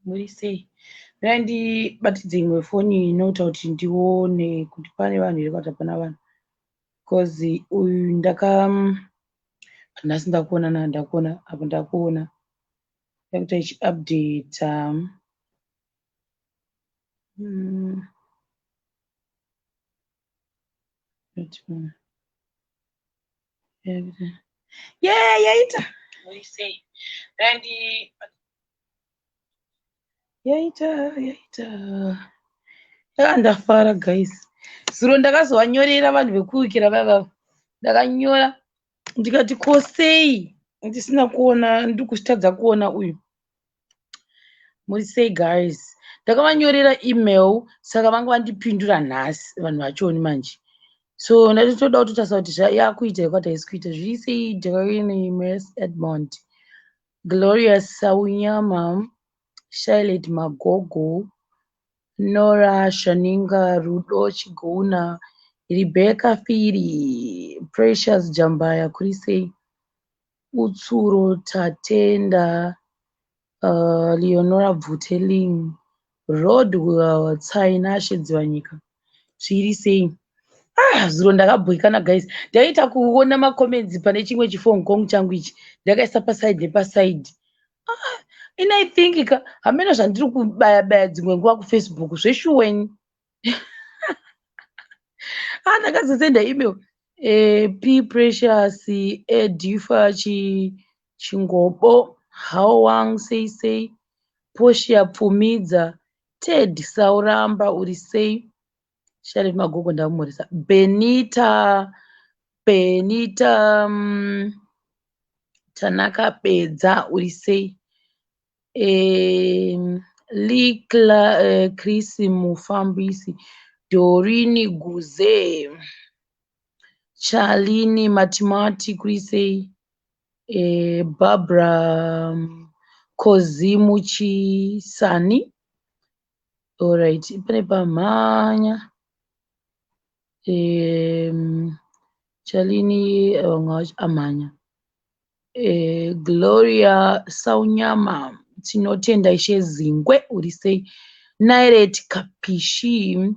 Muri sei? Mirai ndibatidze imwe foni inoita kuti ndione kuti pane vanhu here kana kuti hapana vanhu. Because uyu ndaka nhasi ndakuonana, ndakuona apo, ndakuona yakuita ichiupdata. Yeah, yaita. Muri sei? Mirai. Yaita, yaita. Ah, ndafara guys. Zuro ndakazovanyorera vanhu vekuukira vavava. Ndakanyora ndikati, ko sei ndisina kuona, ndiri kutadza kuona uyu? Muri sei guys? Ndakavanyorera email, saka vanga vandipindura nhasi vanhu vachoni manje. So ndati toda kutotarisa kuti yakuita here kwati haisi kuita. Zviri sei Doreen Mes Edmond, Glorious Saunyama, Charlotte Magogo, Nora Shaninga, Rudo Chigona, Rebecca Firi, Precious Jambaya, kuri sei? Utsuro Tatenda, Leonora Bvuteling, Rodwell Tsainashe Dzivanyika. Zviri sei? Ah, zuro ndakabhoikana guys. Ndaita kuona macomments pane chimwe chifone kong changu ichi. Ndakaisa paside nepaside. Ah, in I think ka hameno zvandiri kubaya baya dzimwe nguva kuFacebook zveshuweni. Ah, ndakazosenda email. P Precious, Edifa Chingobo, Howang sei sei, Portia Pfumidza, Ted Sauramba, uri sei? Sharif Magogo ndamumhoresa. Benita, Benita Tanaka Bedza, uri sei? Likla Chris Mufambisi, Dorini Guze, Charlene Matimati, kuri sei? Barbara Kozimuchisani. Alright, pane pamhanya. Charlene vamwe vacho amhanya. Gloria Saunyama, tinotenda Ishe Zingwe, uri sei? Nairet Kapishi,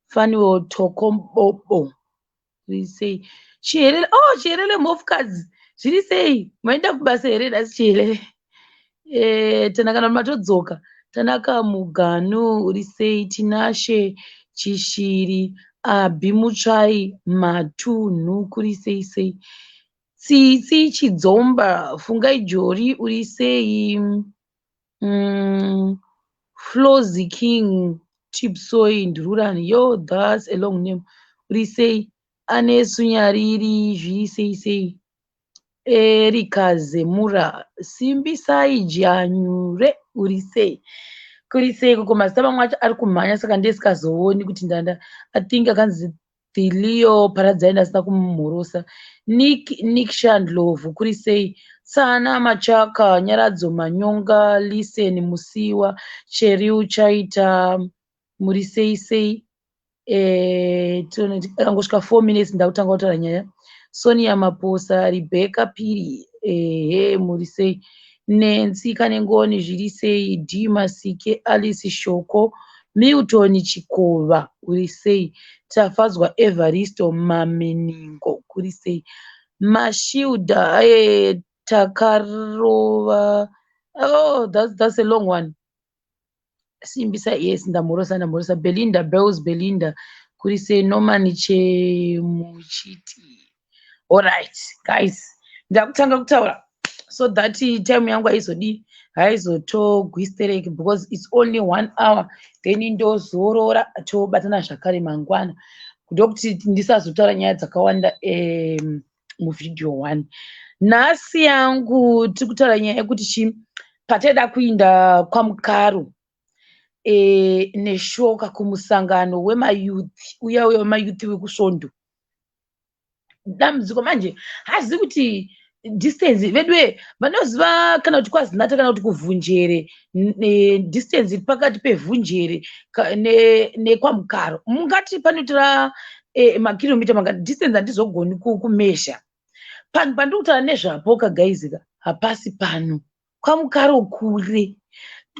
Fanuel Tokombobo, uri sei? Chihelele, oh, Chihelele Mhofukadzi, zviri sei? Maenda kubasa here nhasi Chihelele? Tana kana matodzoka. Tanaka Muganu, uri sei? Tinashe Chishiri, Abhi Mutsvai, Matunhu, kuri sei sei? Tsitsi Chidzomba, Fungai Jori, uri sei? Flozy King, Tipsoy Ndururani, yo, that's a long name. Uri sei? Anesu Nyariri, zviri sei sei? Erika Zemura, Simbisai Janyure, uri sei? Kuri sei koko? Mazita mamwe acho ari kumhanya, saka ndisikazooni kuti ndanda. I think akanzi Leo Paradzai, ndasina kumumhorosa. Nick Nick Shandlovu, kuri sei? Tsana Machaka, Nyaradzo Manyonga, Listen Musiwa, Cheriu Chaita, muri sei sei? Akangosvika 4 minutes ndakutanga kutaura nyaya. Sonia Maposa, Rebecca Piri, ehe, muri sei? Nancy Kanengoni, zviri sei? D Masike, Alice Shoko, Milton Chikova, uri sei? Tafadzwa Evaristo Mameningo, kuri sei? Mashilda Takarova, oh, that's a long one. Simbisa, yes, ndamhorosa, ndamhorosa. Belinda Bells, Belinda, kuri sei? Norman Chemuchiti. Alright guys, ndakutanga kutaura so that time yangu haizodi, haizotogwistereki, because it's only one hour, then ndozorora, tobatana zvakare mangwana. Ndokuti ndisazotaura nyaya dzakawanda muvhidhiyo one. Nhasi yangu tiri kutaura nyaya yekuti chi pataida kuinda kwaMukaro neshoka kumusangano wemayouth uya uya wemayouth wekusvondo. Dambudziko manje hazivi kuti distance vedu vanoziva kana kuti kwaZinata kana kuti kuVhunjere, distance iri pakati peVhunjere nekwaMukaro mungati panotora makiromita mangani? Distance handizogoni kumezha. Panhu pandiri kutaura nezvapo kagaizika hapasi pano, kwaMukaro kure.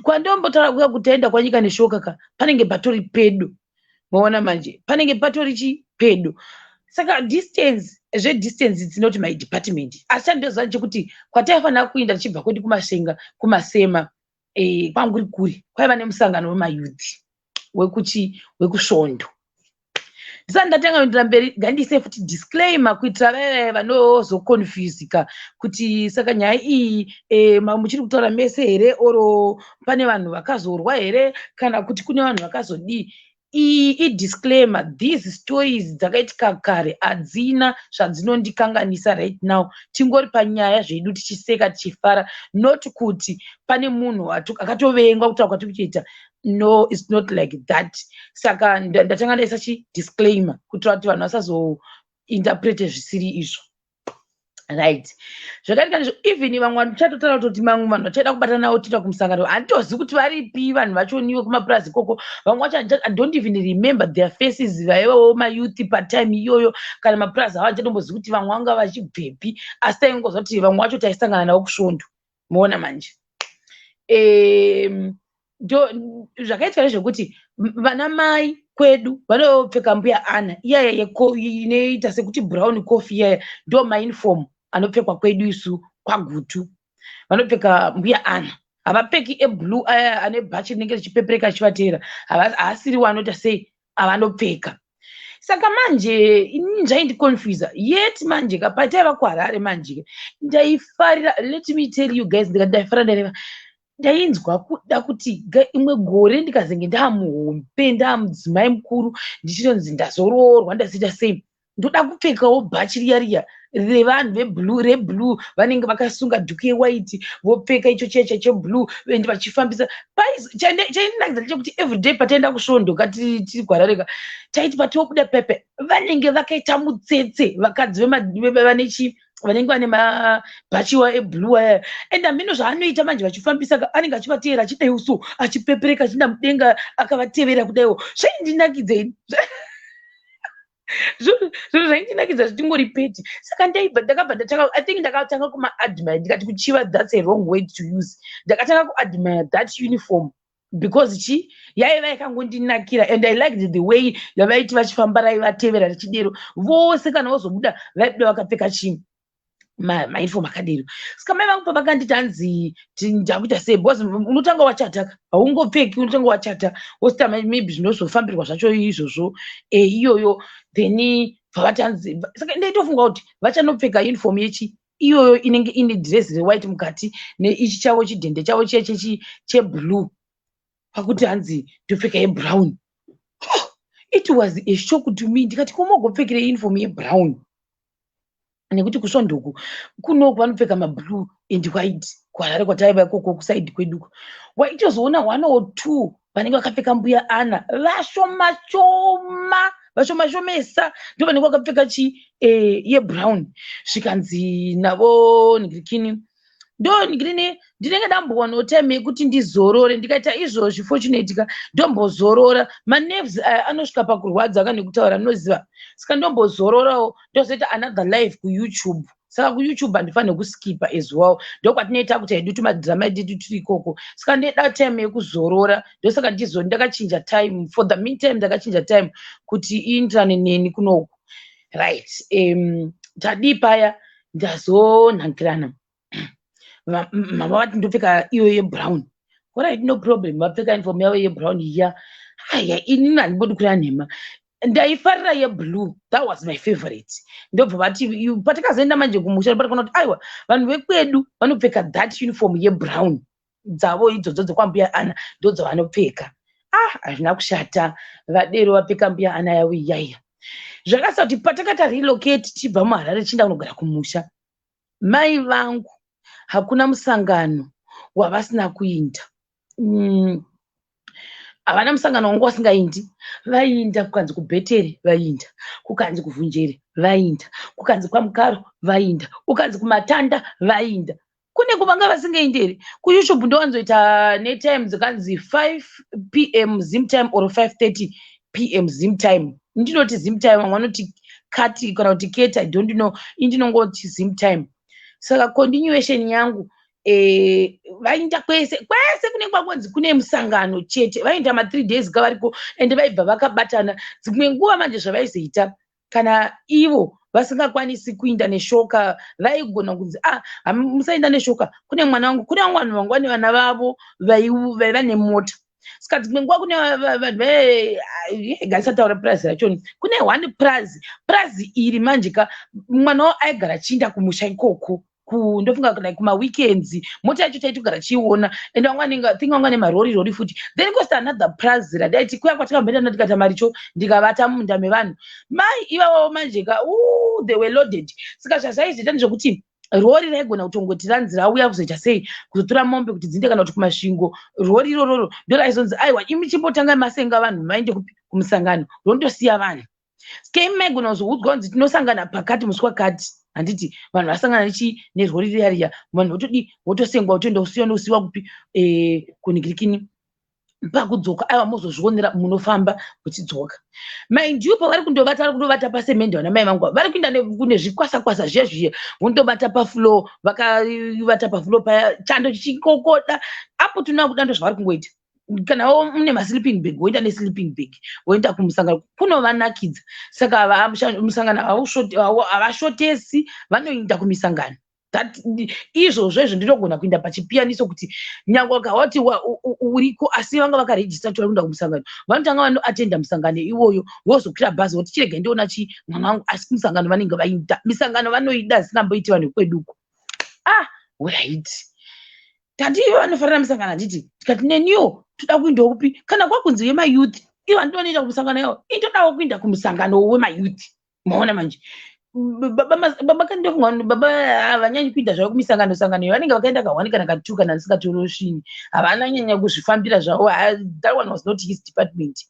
Kwandombotaura kuya kuti taenda kwaNyika Neshoka ka, panenge patori pedo. Maona manje, panenge patori chi pedo. Saka distance, zvedistance, it's not my department. Asi chandoziva ndechekuti kwataifanira kuenda tichibva kwedu kuMasenga, kuMasema, kwanguri kure. Kwaiva nemusangano wemayouth wekuchi wekusvondo. Ndisati ndatanga kuendera mberi, ngandiise futi disclaimer kuitira vaya vanozoconfusika kuti saka nyaya iyi muchiri kutaura mese here, or pane vanhu vakazorwa here, kana kuti kune vanhu vakazodii. Iyi idisclaimer: these stories dzakaitika kare, hadzina zvadzinondikanganisa right now. Tingori panyaya zvedu, tichiseka, tichifara, not kuti pane munhu akatovengwa kutaura kwatiri kuita. No, it's not like that. Saka ndatanga ndaisa chidisclaimer kuitira kuti vanhu vasazointerprete zvisiri izvo. Right, zvakaitika ndizvo, even vamwe vanhu tichatotaura kutoti mamwe vanhu vachaida kubatana navo tiita kumusangano, handitozivi kuti varipi vanhu vachoniwe kumapurazi ikoko. Vamwe vacho I don't even remember their faces, vaivawo mayouth patime iyoyo kana mapurazi avo. Handichatombozivi kuti vamwe vanga vachibvepi, asi taingoziva kuti vamwe vacho taisangana navo kusvondo. Moona manje, ndo zvakaitika ndezvekuti vana mai kwedu vanopfeka Mbuya Ana iyaya inoita sekuti brown coffee. Iyaya ndo mauniform anopfekwa kwedu isu kwaGutu. Vanopfeka Mbuya Ana, havapfeki eblue aya ane bhachi rinenge richipepereka richivateera. Haasiriwo anoita sei avanopfeka. Saka manje inini zvaindiconfusa. Yet manje ka, pataiva kuHarare manje, ndaifarira, let me tell you guys, ndikati ndaifarira, ndareva ndainzwa kuda kuti imwe gore ndikazenge ndaamuhombe, ndaamudzimai mukuru, ndichitonzi ndazoroorwa, ndazoita sei, ndoda kupfekawo bhachi riya riya revanhu veblue, reblue, vanenge vakasunga dhuku yewhite, vopfeka icho chiya cheblue and vachifambisa. Chaindinakidza ndechekuti everyday pataenda kusvondo tiri kuHarare, taiti patiobuda pepe, vanenge vakaita mutsetse, vakadzi vane chi vanenge vane mabhachiwa eblue aya, and hameno zvaanoita manje, vachifambisa, anenge achivateera, achidaiwo so, achipepereka, achienda mudenga akavatevera kudaiwo. Zvaindinakidza ini, zvinhu zvaindinakidza zvitingori peti. Saka ndaibva ndakabva ndatanga, I think ndakatanga kumaadmire. Ndikati kuchiva, that's a wrong word to use. Ndakatanga kuadmire that uniform because chi yaiva yakangondinakira, and I liked the way yavaiti vachifamba, raivatevera richidero vose. Kana vozobuda, vaibuda vakapfeka chii, mauniform akadero. Saka mai vangu pavakanditi hanzi ndakuita sei, because unotanga wachataka, haungopfeki, unotanga wachata, wosita maybe zvinozofambirwa zvacho izvozvo iyoyo. Then bvavati hanzi, saka ndaitofunga kuti vachanopfeka uniform yechi iyoyo inenge ine dhirezi rewhite mukati neichi chavo chidhende chavo chiya cheblue. Pakuti hanzi ndopfeka yebrown, it was a shock to me. Ndikati, "Komogopfekere uniform yebrown?" Nekuti kusvondoku kunoku vanopfeka mablue and white. KuHarare kwataiva ikoko, kuside kweduko, waitozoona one or two vanenge vakapfeka Mbuya Ana, vashoma shoma, vashoma shomesa ndo vanenge vakapfeka chi yebrown. Zvikanzi navo nigirikini, ndo ngirini, ndinenge ndambowanawo time yekuti ndizorore. Ndikaita izvozvi, fortunate ka, ndombozorora. Manerves aya anosvika pakurwadza ka nekutaura, anoziva. Saka ndombozororawo, ndozoita another live kuYouTube. Saka kuYouTube handifaniri kuskipa as well, ndokwatinoita kuti hedu tumadhirama edu tiri ikoko. Saka ndinoda time yekuzorora, ndosaka ndizo ndakachinja time. For the meantime ndakachinja time kuti iindirane neni kunoku. Right, tadii paya? Ndazonhangirana, mama vati ndopfeka iyo yebrown. Alright, no problem. Vapfeka uniform yavo yebrown iya. Aya, inini handimbodi kureva nhema, ndaifarira yeblue, that was my favorite. Ndobva vati, patakazoenda manje kumusha, patakaona kuti aiwa, vanhu vekwedu vanopfeka that uniform yebrown dzavo idzodzo dzekwambuya Ana, ndo dzavanopfeka. Ah, hazvina kushata. Vadero vapfeka Mbuya Ana yavo iyaiya. Zvakasa kuti patakata relocate tichibva muHarare tichienda kunogara kumusha, mai vangu hakuna musangano wavasina kuinda. Havana musangano wangu wasingaindi. Vaiinda, kukanzi kuBhetere vaiinda, kukanzi kuVhunjere vaiinda, kukanzi kwaMukaro vaiinda, ukanzi kuMatanda vaiinda. Kune kuvanga vasingaindi here? KuYouTube ndowanzoita netime dzakanzi 5 p.m. Zim time or 5:30 p.m. Zim time. Ndinoti Zim time, vamwe vanoti kati kana kuti keti, I don't know, indinongoti Zim time. Saka continuation yangu Vainda kwese kwese kunenge kwakunzi kune musangano chete. Vaenda ma3 days kavariko, ende vaibva vakabatana. Dzimwe nguva manje zvavaizoita, kana ivo vasingakwanisi kuinda neshoka, vaigona kunzi, "Ah, musaenda neshoka, kune mwana wangu." Kune vamwe vanhu vanga vane vana vavo vaiva nemota. Saka dzimwe nguva kune vanhu gaisataura purazi rachoni, kune one purazi. Purazi iri manje ka, mwana wavo aigara achiinda kumusha ikoko, ndofunga like kumaweekends. Mota yacho taitogara chiiona, and vamwe vanenge think vanga nemarori rori futi. Then kosta another prazi radaiti kuya kwatakamboenda, ndikaita maricho, ndikavata mumunda mevanhu. Mai ivavo manje ka, they were loaded. Saka zvazvaizoita ndezvekuti rori raigona kutongoti ranzi rauya kuzoita sei, kuzotora mombe kuti dzinde kana kuti kuMasvingo. Rori irororo ndo raizonzi, "Aiwa, imi chimbotanga masenga vanhu vaende kumusangano," rondosiya vanhu. Saka imi maigona kuzoudzwa kunzi tinosangana pakati musi wakati, handiti? Vanhu vasangana nechi nerori riya riya, vanhu votodi votosengwa, votoenda kusiwa, nosiwa kupi, kunhingirikini. Pakudzoka, aiwa, mozozvionera, munofamba muchidzoka. Mind you, pavari kundovata, vari kundovata pasemende. Vana mai vangu vari kuinda nezvikwasa kwasa zviya zviya, vondobata pafloor. Vakavata pafloor paya, chando chichikokoda apo tinoda kuda. Ndo zvavari kungoita. Kana mune masleeping bag, woenda nesleeping bag, woenda kumusangano, kunovanakidza. Saka musangano havashotesi, vanoenda kumisangano. Izvozvo izvo ndinogona kuenda pachipiyaniso kuti nyange wakawati uriko, asi vanga vakarejista kuti vari kuenda kumusangano, vanotanga vanoatenda musangano iwoyo, vozokwira bhazi, voti, "Chirega ndiona chi mwana wangu." Asi kumusangano vanenge vaida, misangano vanoida zvisingamboiti vanhu vekweduko. Ah, right, tati ivo vanofarira musangano, handiti? Tikati neniwo toda kuendawo kupi? Kana kwakunzi wemayouth, ivo handinonoenda kumusangano yavo, intodawo kuenda kumusangano wemayouth. Maona manje, baba kandofunga baba havanyanyi kuita zvavo kumisangano sangano iyo. Vanenge vakaenda kahwani kana katu kana ndisingatorosvini, havana nyanya kuzvifambira zvavo. That one was not his department.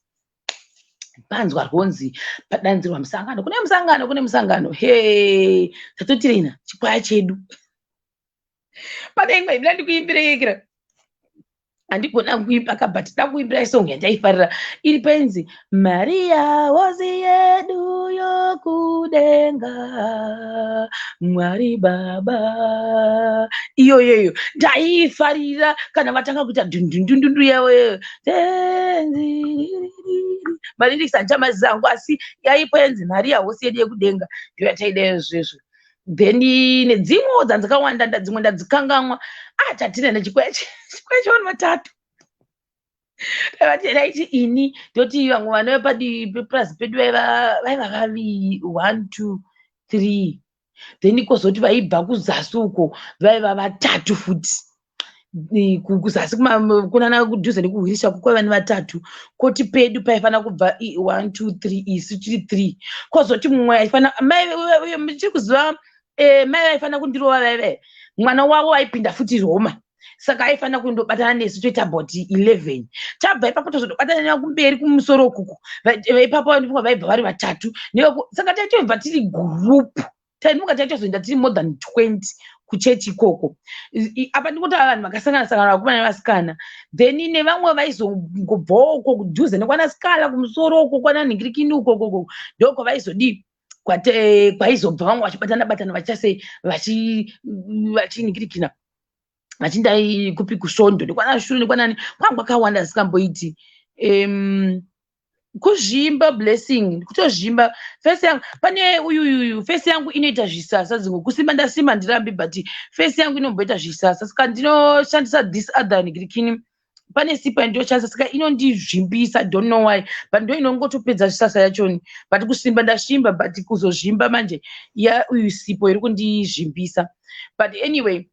Panzwa rwonzi padanzirwa musangano, kune musangano, kune musangano. He, tatotirina chikwaya chedu. Pane imwe imira ndikuimbirei. Handigona kuimba ka, but da kuimbira isong yandaifarira iri penzi, "Mariya hosi yedu yokudenga, Mwari Baba." Iyoyoyo ndaifarira. Kana vatanga kuita dhundundundundu yavo, malyrics handichamaziva hangu, asi yaipenzi "Mariya hosi yedu yekudenga", ndo yataida izvezvo. Then nedzimwewo dzandzakawanda, dzimwe ndadzikangamwa. Ah, tatina nechikwaya, chikwaya chevanhu vatatu. Taiti ini, toti vamwe vana vepapurazi pedu vaiva vaviri, one, two, three. Then kwozoti vaibva kuzasi uko vaiva vatatu futi. Kuzasi kunana kudhuze nekuhwirisha kwaiva nevatatu. Kwoti pedu paifanira kubva one, two, three, isu tiri three. Kwozoti mumwe aifanira, mai chiri kuziva, mai vaifanira kundirova vaive mwana wavo aipinda futi Roma, saka aifanira kundobatana nesu, toita about 11. Tabva ipapo tozotobatana nekumberi kumusoro ukuku, ipapo ndifunga vaibva vari vatatu. Saka taitobva tiri group, taimuka taitozoenda tiri more than 20 kuchechi ikoko. Apa ndikutaura vanhu vakasangana sangana, vakomana nevasikana. Then nevamwe vaizongobvawo uko kudhuze nekwana Sikala kumusoro uko, kwana Nhingirikini ukokoko, ndokwavaizodii, kwaizobva vamwe vachibatana batana, vachiita sei, vachinhingirikina, vachindai kupi, kusvondo nekwana Shuru nekwanani, kwanga kwakawanda zvisingamboiti. Kuzvimba, Blessing, kutozvimba face yangu. Pane uyuyuyu, face yangu inoita zvisasa dzimwe. Kusimba ndasimba, ndirambi, but face yangu inomboita zvisasa, saka ndinoshandisa this other nhingirikini. Pane sipo yandiyoshandisa, saka inondizvimbisa, don't know why, but ndo inongotopedza zvisasa yachoni. But kusimba ndashimba, but kuzozvimba manje, ya uyu sipo iri kundizvimbisa. But anyway,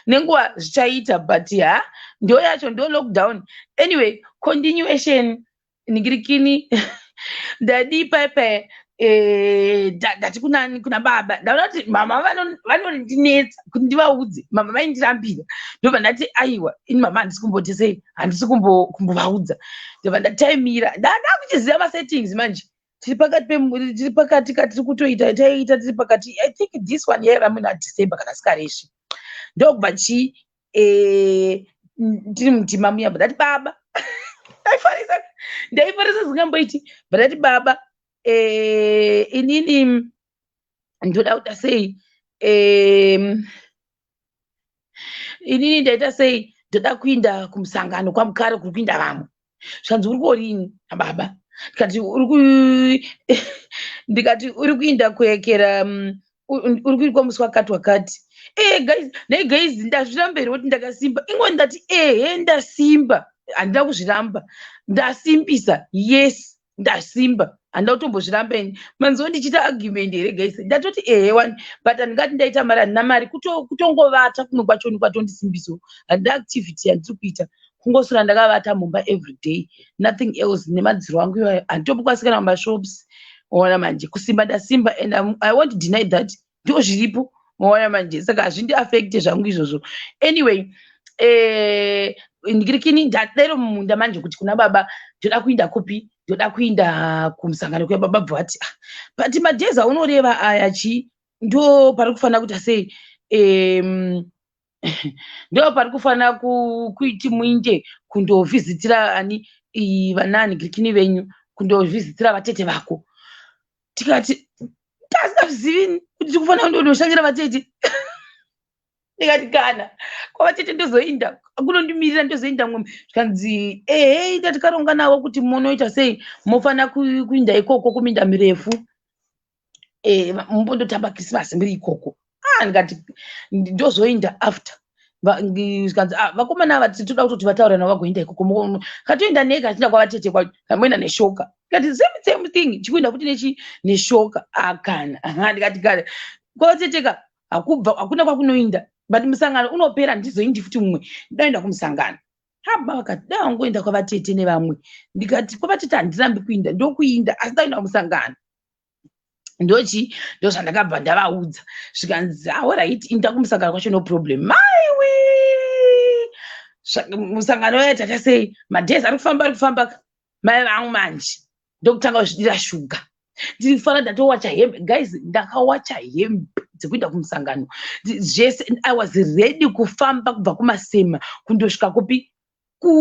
nenguva zvichaita, but ha, ndo yacho ndo lockdown. Anyway, continuation, ningirikini, ndadii paipai, ndati kunani, kuna baba. Ndaona kuti mama vanondinetsa kuti ndivaudze. Mama vaindirambira. Ndobva ndati, "Aiwa, ini mama handisi kumboti sei, handisi kumbovaudza." Ndobva ndataimira, ndada kuchiziva masettings manje. Tiri pakati, tiri pakati katiri kutoita, taiita tiri pakati. I think this one yaiva muna December kana sikareshi. Ndokubva chi tiri mundima muya, ndati, "Baba." Ndaifarisa, ndaifarisa zingamboiti. Ndati, "Baba, inini ndoda kuda sei, Inini ndaita sei? Ndoda kuinda kumusangano kwaMukare kuri kuinda vamwe. Zvikanzi, "Uri kuorini nababa?" Ndikati, "Uri ku," ndikati, "Uri kuinda kuekera, uri kuitwa musi wakati wakati." Guys, nhai guys, ndazviramba here kuti ndakasimba? Ingoni ndati, "Ehe, ndasimba." Handina kuzviramba, ndasimbisa. Yes, ndasimba, handina kutombozviramba ini. Manziwo ndichiita argument here, guys? Ndatoti ehe wani, but handingati ndaita mari, handina mari. Kutongovata kumwe kwachoni kwatondisimbiswo. Handina activity yandiri kuita, kungoswera ndakavata mumba every day, nothing else. Nemadziro angu iwayo, handitombokwanisi kana mumashops. Waona manje, kusimba ndasimba and I won't deny that, ndo zviripo. Maona manje, saka hazvindiafecte zvangu izvozvo. Anyway, ndikirikini ndadero mumunda manje kuti kuna baba, "Ndoda kuinda kupi? Ndoda kuinda kumusangano kuya." Baba bva vati, "Ah, but madays aunoreva aya chi ndo pari kufanira kuita sei? Ndo pari kufanira kuiti muinde kundovhizitira ani, vanani girikini venyu, kundovhizitira vatete vako." Tikati, "Tasingazvizivi kuti tikufanira kundonoshanyira vatete." Ndikati, "Kana kwavatete ndozoinda kunondimirira, ndozoinda mumwe." Zvikanzi, "Ehe, ita tikaronga navo kuti munoita sei, mofanira kuinda ikoko kuminda mirefu, mumbondotamba Krisimasi muri ikoko." Ah, ndikati, "Ndozoinda after." Zvikanzi, "Ah, vakomana ava toda kutoti vataura navo vagoinda ikoko." Katoenda nega achienda kwavatete kwacho, kamboenda neshoka. Ndikati, "Same same thing, chikuenda futi nechi neshoka." Akana ndikati, "Kana kwavatete hakubva, hakuna kwakunoinda, but musangano unopera, handizoindi futi mumwe, ndaenda kumusangano." Haba vakati, "Dai wangoenda kwavatete nevamwe." Ndikati, "Kwavatete handirambi kuinda, ndokuinda, asi ndaenda kumusangano." Ndochi ndozvandakabva ndavaudza. Zvikanzi, "Alright, inda kumusangano kwacho, no problem." Maiwe, musangano wayo taita sei? Madays ari kufamba, ari kufamba. Mai vangu manje ndokutanga kuzvidira shuga. Ndirifanira ndatowacha hembe, guys, ndakawacha hembe dzekuenda kumusangano zvese. I was ready kufamba kubva kuMasema kundosvika kupi,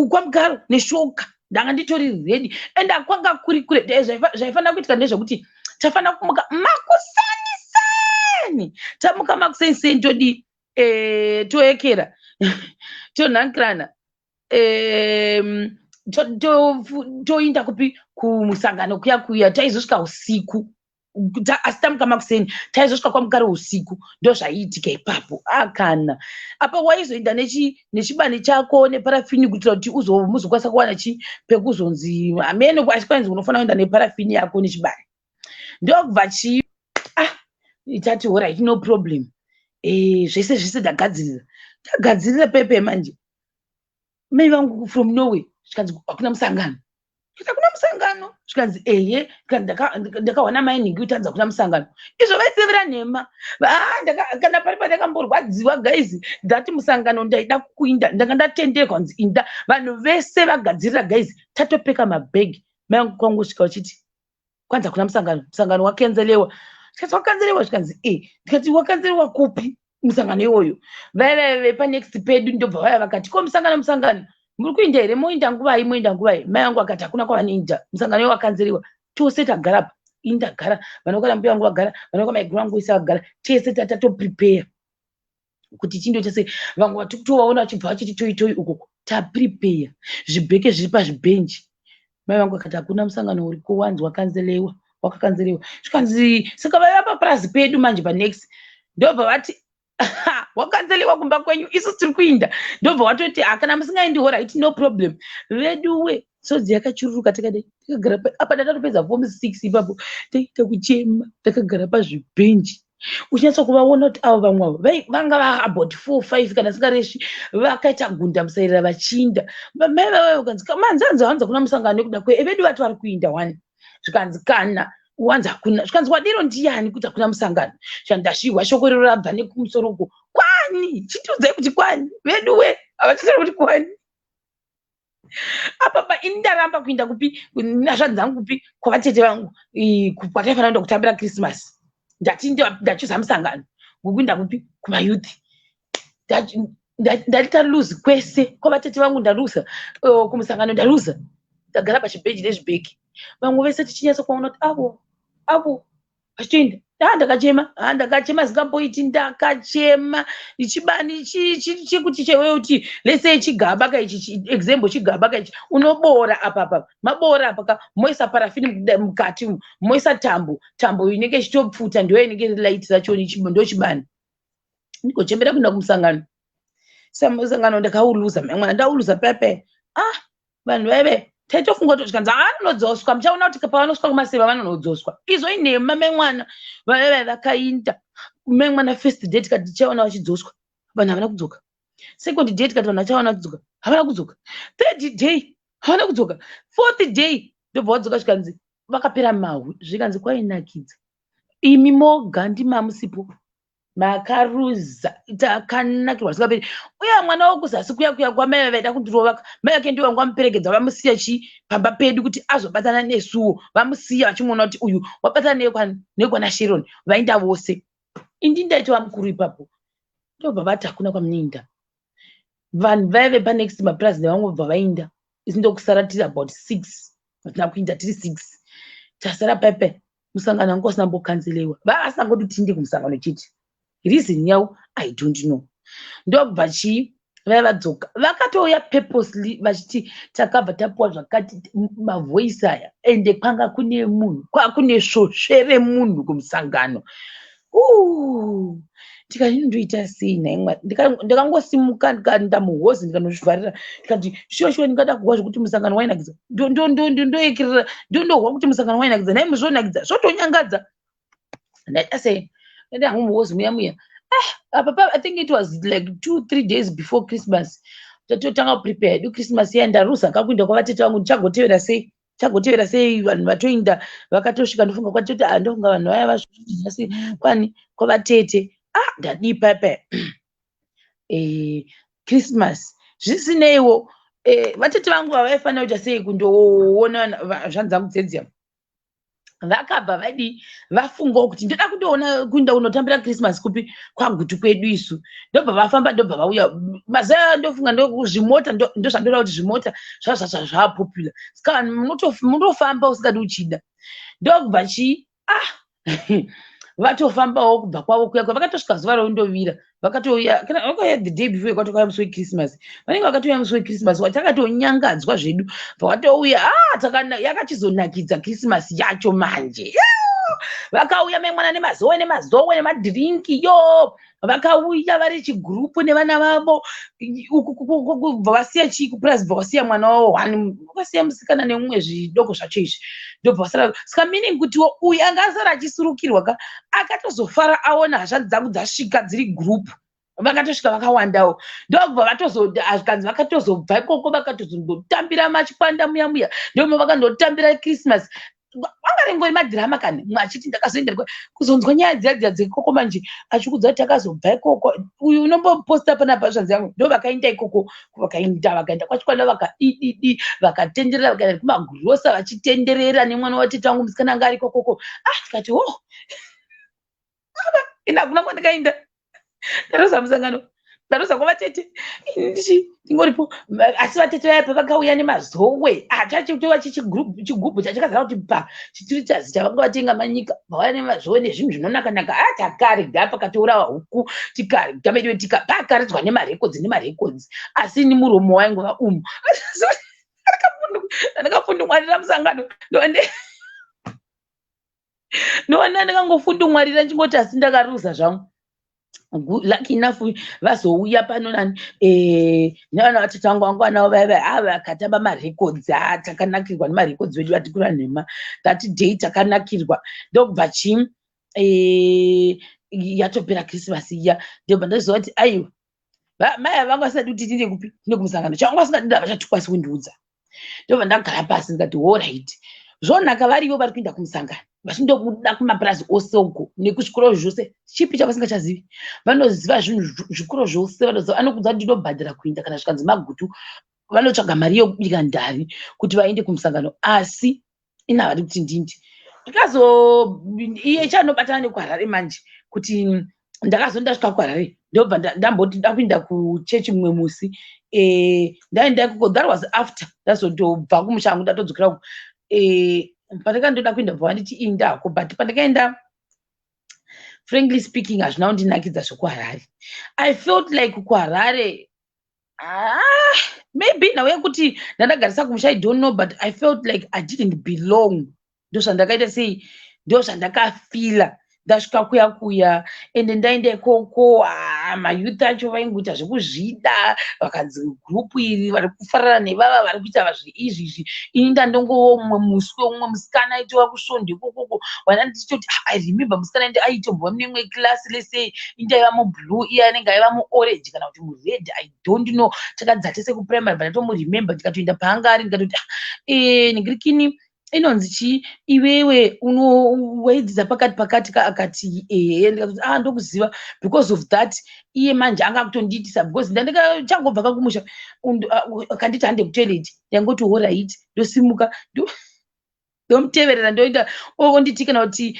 kwaMugaro neshoka. Ndanga nditori ready and akwanga kuri kure. Zvaifanira kuitika ndezvekuti tafanira kumuka makuseniseni. Tamuka makuseniseni, todi toekera, tonhankirana, toinda kupi, kumusangano kuya kuya. Taizosvika usiku, asi tamuka makuseni taizosvika kwaMukare usiku. Ndo zvaiitika ipapo. Akana apa waizoenda nechibani chako neparafini kuitira kuti muzokwanisa kuwana chi pekuzonzi hamene, asi kwainzi unofanira kuenda neparafini yako nechibani. Ndokubva chi, ah, tati, "Alright, no problem." Zvese zvese ndagadzirira, ndagadzirira pepe. Manje mai vangu from nowhere zvikanzi, "Hakuna musangano." Ndikati, "Hakuna musangano?" Zvikanzi, "Ehe." Ndakawana mai nhingi kuti anzi hakuna musangano. Izvo vaisevera nhema. Ah, kana pari pandakamborwadziwa, guys, ndati musangano ndaida kuinda, ndanga ndatenderwa kunzi inda. Vanhu vese vagadzirira, guys, tatopeka mabhegi. Mai vangu kwangosvika vachiti, "Kwanzi hakuna musangano, musangano wacancelewa." Ndikati, "Wacancelewa?" Zvikanzi, "E." Ndikati, "Wacancelewa kupi musangano iwoyo?" Vaiva vepanext pedu ndobva vaya vakati, "Ko musangano muri kuinda here? Moinda nguvai? Moinda nguvai?" Mai vangu akati hakuna kwavanoinda, musangano iwo wacanceliwa. Tose tagara pa, ini ndagara, vanokwana mbuya vangu vagara, vanokwa maiguru vangu vese vagara, tese tatoprepare kuti chindoita sei. Vamwe vatikutovaona vachibva vachiti toi toi ukoko, taprepare, zvibheke zviri pazvibhenji. Mai vangu akati hakuna musangano uriko, wanzi wacancelewa, wakacancelewa. Zvikanzi, saka vaiva papurazi pedu manje panext ndobva vati, "Wakacanceliwa kumba kwenyu, isu tiri kuinda." Ndobva watoti, "Kana musingaendi, alright, no problem." Veduwe, sodzi yakachururuka. Takadai takagara apa, ndatopedza form 6 ipapo, taita kuchema takagara pazvibhenji. Uchinatsa kuvaona kuti avo vamwe avo vanga va about 4, 5 kana singaresvi, vakaita gunda musairira vachiinda. Mai vavo vakanzi, "Manzanzi hanzi hakuna musangano nekuda kwe vedu vati vari kuinda wani." Zvikanzi, "Kana wanzi hakuna." Zvikanzi, "Wadiro ndiani kuti hakuna musangano?" Zvanzi, "Shoko rero rabva nekumusoro uko kwani? Chitiudzai kuti kwani." Veduwe, havachisiri kuti kwani apa pa. Ini ndaramba kuinda kupi nazvanzi zangu, kupi, kwavatete vangu kwataifanira kuenda kutambira Christmas. Ndati ndachuza musangano ngokuinda kupi, kumayouth. Ndati taluzi kwese, kwavatete vangu ndaluza, kumusangano ndaluza. Ndagara pachibheji nezvibhegi, vamwe vese tichinyatsa kuvaona kuti avo avo vachitoenda. Ah, ndakachema. Ah, ndakachema zingamboiti. Ndakachema chibani chekuti chewe kuti lese chigaba ka ichi, example, chigaba ka ichi, unobora apa apa, mabora apa ka, moisa parafini mukati, moisa tambo, tambo inenge ichitopfuta, ndiyo inenge iri light racho, ndo chibani. Ndigochembera kuenda kumusangano. Musangano ndakauluza, mwana, ndauluza pepe. Ah, vanhu vaive taitofunga kuti zvikanzi vanonodzoswa, muchaona kuti pavanosvika kumaseva vanonodzoswa. Izvo inhema, memwana. Vaive vakainda memwana first day, tikati tichaona vachidzoswa, vanhu havana kudzoka. Second day tikati vanhu vachaona vachidzoka, havana kudzoka. Third day havana kudzoka. Fourth day ndobva vadzoka, zvikanzi vakapera mahwi, zvikanzi kwainakidza, imi moga ndimamusipo, makaruza, takanakirwa zvikaperi. Uye mwana wokuzasi kuya kuya kwamai vaida kundirova, mai vake ndivo vanga vamuperekedza, vamusiya chi pamba pedu kuti azobatana nesuwo. Vamusiya vachimuona kuti uyu wabatana nekwana Sharon, vainda vose. Indi ndaitova mukuru ipapo. Ndobva vati hakuna kwamunoinda. Vanhu vaive panext mapurazi nevamwe bva vainda, isi ndokusara tiri about six, hatina kuinda, tiri six tasara pepe. Musangano wanga usina mbokanzelewa, vava ngoti tiinde kumusangano chete. Reason yavo I don't know. Ndobva chii, vaya vadzoka vakatouya purposely vachiti takabva tapuwa zvakati mavoice aya, ende kwanga kune munhu, kwakune svosve remunhu kumusangano. Ndikati ndoita sei nhai Mwari? Ndakangosimuka, ndikaenda muhozi, ndikanozvivharira, ndikati shuwa shuwa ndingada kuhwa zvekuti musangano wainakidza, ndoekerera, ndondohwa kuti musangano wainakidza. Nhai, muzvonakidza, zvotonyangadza. Ndaita sei? Ndaenda hangu muhozi muya muya. Ah, apa I think it was like 2, 3 days before Christmas. Tatotanga kuprepare hedu Christmas iya. Ndaruza kakuinda kwavatete vangu, ndichagotevera sei? Chagotevera sei? Vanhu vatoinda, vakatosvika. Ndofunga kwatoti, ah, ndofunga vanhu vaya vasvika kwani kwavatete. Ah, ndadii paipai? Christmas zvisineiwo, vatete vangu vavaifanira kuita sei kundoona zvanzangu dzedziya, vakabva vadii, vafungawo kuti ndoda kundoona, kuenda kunotambira Christmas kupi? KwaGutu kwedu isu. Ndobva vafamba, ndobva vauya. Mazuva ndofunga zvimota, ndozvandoda kuti zvimota zvazvazva zvapopular, saka vanhu munotofamba usingadi uchida. Ndobva chii, ah, vatofambawo kubva kwavo kuya kuya, vakatosvika zuva raundovira, vakatouya, kana vakauya the day before, kwatokauya musi weChristmas. Vanenge vakatouya musi weChristmas, watakatonyangadzwa zvedu, vakatouya. Ah, yakachizonakidza Christmas yacho manje. Vakauya memwana nemazowe nemazowe nemadhirinki yo, vakauya vari chigurupu nevana vavo. Bva vasiya chii kupurazi, bva vasiya mwana wavo one, vakasiya musikana nemumwe zvidoko zvacho izvi, ndobva vasara. Saka meaning kutiwo uyu anga asara achisurukirwa ka, akatozofara aona hazvanzi dzangu dzasvika dziri gurupu, vakatosvika vakawandawo. Ndobva vatozozvikanzi vakatozobva ikoko, vakatozondotambira machikwanda muya muya, ndomo vakandotambira Christmas. Anga ringori madhirama kani, mumwe achiti ndakazoenda kuzonzwa nyaya dziya dziya dzekoko manje, achikudza kuti takazobva ikoko. Uyu unomboposta panapa, zvanzi yangu, ndo vakaenda ikoko, vakaenda, vakaenda kwachikwanda, vakadididi, vakatenderera, vakaenda kumagurosa, vachitenderera nemwana watete wangu musikana anga ari ikokoko. Ah, tikati o ina hakuna kwandikaenda, ndaroza musangano, ndaroza kwavatete, ndichi ndingoripo. Asi vatete vaya pavakauya nemazowe, chachitova chigubhu chachakazara kuti pa chitiri chazi chavanga vatenga manyika, vauya nemazowe nezvinhu zvinonaka-naka. A, takarya, pakatourawa huku, tikarya medu, pakaridzwa nemarekodzi nemarekodzi, asi ini muromo waingova umu. Ndakafundumwarira musangano, ndoona ndakangofundumwarira ndichingoti asi ndakaruza zvangu. Lucky enough vazouya pano nani, nevana vatete vangu vangu vanavo vaiva a vakatamba marekodzi. A, takanakirwa nemarekodzi vedu, vatikura nhema. That day takanakirwa. Ndobva chii, yatopera Christmas iya, ndobva ndaziva kuti aiwa, mai ava vanga vasingadi kuti tinde kupi, tinde kumusangano. Chavanga vasingadi havachatikwanisi kundiudza. Ndobva ndagara pasi, ndikati alright, zvonaka, varivo vari kuenda kumusangano, vachindobuda kumapurazi ose uko nekuzvikoro zvose. Chipi chavasingachazivi? Vanoziva zvinhu, zvikoro zvose vanoziva. Anokudza kuti ndinobhadhara kuinda, kana zvikanzi magutu, vanotsvaga mari yekubika ndavi kuti vaende kumusangano, asi ina havadi kuti ndindi. Ndikazo iye chanobatana nekuHarare manje, kuti ndakazondasvika kuHarare, ndobva ndamboti ndakuinda kuchechi mumwe musi. Ndaenda ikoko, that was after ndazotobva kumushango, ndatodzokera. Pandakandoda kuenda, bva vanditi indako, but pandakaenda Frankly speaking, hazvina kundinakidza zvekuHarare. I felt like kuHarare, ah, maybe nhau yekuti ndandagarisa kumusha, I don't know, but I felt like I didn't belong. Ndo zvandakaita sei, ndo zvandakafeela ndasvika kuya kuya. Ende ndaenda ikoko, ah, mayouth acho vaingoita zvekuzvida. Vakanzi group iri vari kufarana nevava vari kuita zveizvi izvi. Ini ndandongowo mumwe muswe, umwe musikana aitova kusvondo ikokoko wana ndichitoti, ah, I remember musikana aitombova mune imwe class lesei. Indaiva mublue, iye anenge aiva muorange kana kuti mured, I don't know. Takadzidza tese kuprimary, but ndatomuremember. Ndikatoenda paanga ari, ndikatoti, ah, ningirikini inonzi chii iwewe waidzidza pakati pakati ka? Akati ehe. Ndikatoti, ah, ndokuziva. Because of that, iye manje anga akutondiitisa because ndandikachangobva kakumusha. Akanditi hande kutoilet. Ndaingoti alright, ndosimuka, ndomuteverera, ndoenda. Onditi kana kuti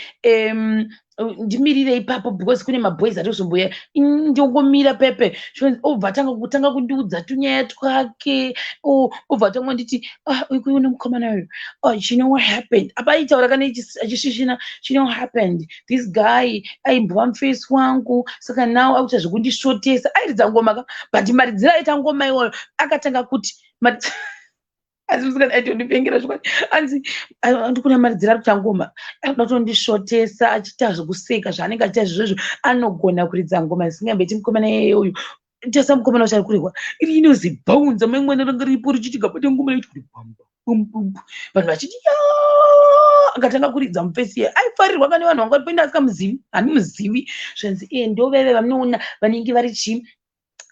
ndimirire ipapo because kune maboys atozomboya. Ndongomira pepe, obva atanga kutanga kundiudza tunyaya twake. Obva atanga nditi, ah, uyu mukomana uyu, oh, you know what happened? Apa aitaura kana achisvisvina. You know what happened? This guy aimbova mufesi wangu, saka now akuita zvekundisvotesa. Airidza ngoma ka, but maridziro aita ngoma iwoyo akatanga kuti, asi musikana aitondipengera zvokwadi. Anzi ndikuna maridziro ari kuita ngoma, arikuda kutondisvotesa, achiita zvekuseka zvaanenge achiita izvozvo. Anogona kuridza ngoma zisingambeti mukomana iyeye uyu. Tasa mukomana wacho ari kurehwa iri inozi bhaunza mai mwana ranga ripo richiti gabata ngoma yacho kuti bamba bum bum, vanhu vachiti ya. Akatanga kuridza mufesi iye aifarirwa kane vanhu vanga varipo. Asikamuzivi, handimuzivi. Zvanzi iye ndoveve vamunoona vanenge vari chii,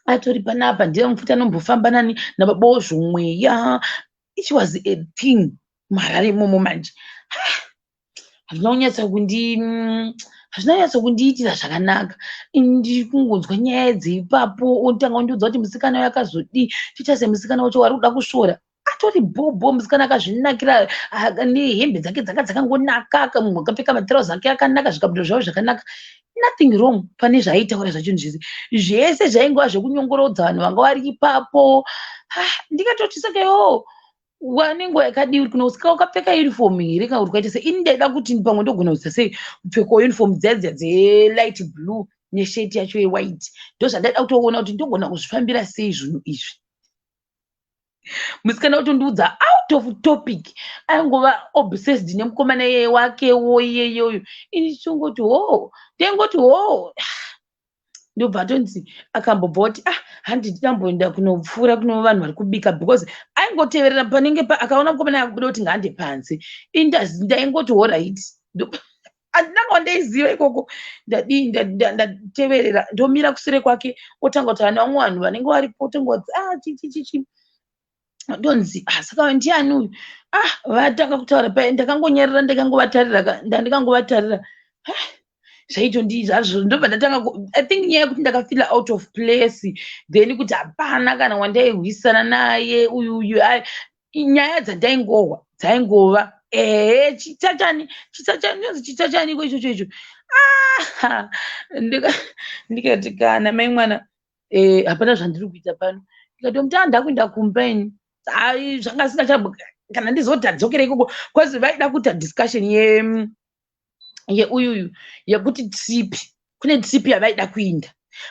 atori panapa, ndiye mufuti anombofamba nani nababawo zvomweya. It was a thing muHarare imomo. Manje hazvina kunyatsa kundiitira zvakanaka. Ndiri kungonzwa nyaya dzeipapo. Otanga kundiudza kuti musikana uyu akazodii, toita semusikana wacho wari kuda kusvora atori bhobho. Musikana akazvinakira nehembe dzake dzanga dzakangonaka, mumwe akapfeka matirauzi ake akanaka, zvikabudiro zvavo zvakanaka, nothing wrong pane zvaaitaura zvacho. Zvese zvese zvaingova zvekunyongorodza vanhu vanga vari ipapo. Ndikatoti saka iwowo wanenguva yakadii uri kuno? Saka wakapfeka uniform here kana kuti kwaita sei? Ini ndaida kuti pamwe ndogona kuita sei kupfekawo uniform dziya dziya dzelight blue nesheti yacho yewhite. Ndo zvandaida kutoona kuti ndogona kuzvifambira sei zvinhu izvi. Musikana kutondiudza out of topic, aingova obsessed nemukomana iyeye wakewo iyeyoyo. Ini ndichingoti ho, ndaingoti ho. Ndobva atonzi akambobva kuti, ah, handi ndinamboenda kunopfuura kuno vanhu vari kubika, because aingoteverera panenge akaona mukomana akubuda kuti ngaande panze. Ini ndaingoti alright, handina kwandaiziva ikoko. Ndadii, ndateverera, ndomira kusure kwake. Otanga kuti ana vamwe vanhu vanenge varipo, otanga kuti, ah, chichi chichi. Ndonzi, ah, saka ndiani uyu? Ah, vatanga kutaura pai, ndakangonyarara, ndakangovatarira, ndandikangovatarira. Ah, zvaitondi zvazvo. Ndobva ndatanga, I think nyaya yekuti ndakafeela out of place, then kuti hapana kana wandairwisana naye uyu uyu. Nyaya dzandaingohwa dzaingova ehe, chitsachani chitsachani, inonzi chitsachaniko ichocho icho. Ah, ndikati kana mai mwana, hapana zvandiri kuita pano. Ndikati muti ndakuenda kumba ini. Ai, zvanga singacha kana ndizoti adzokere ikoko, because vaida kuita discussion ye yeuyuyu yekuti trip, kune trip yavaida kuinda,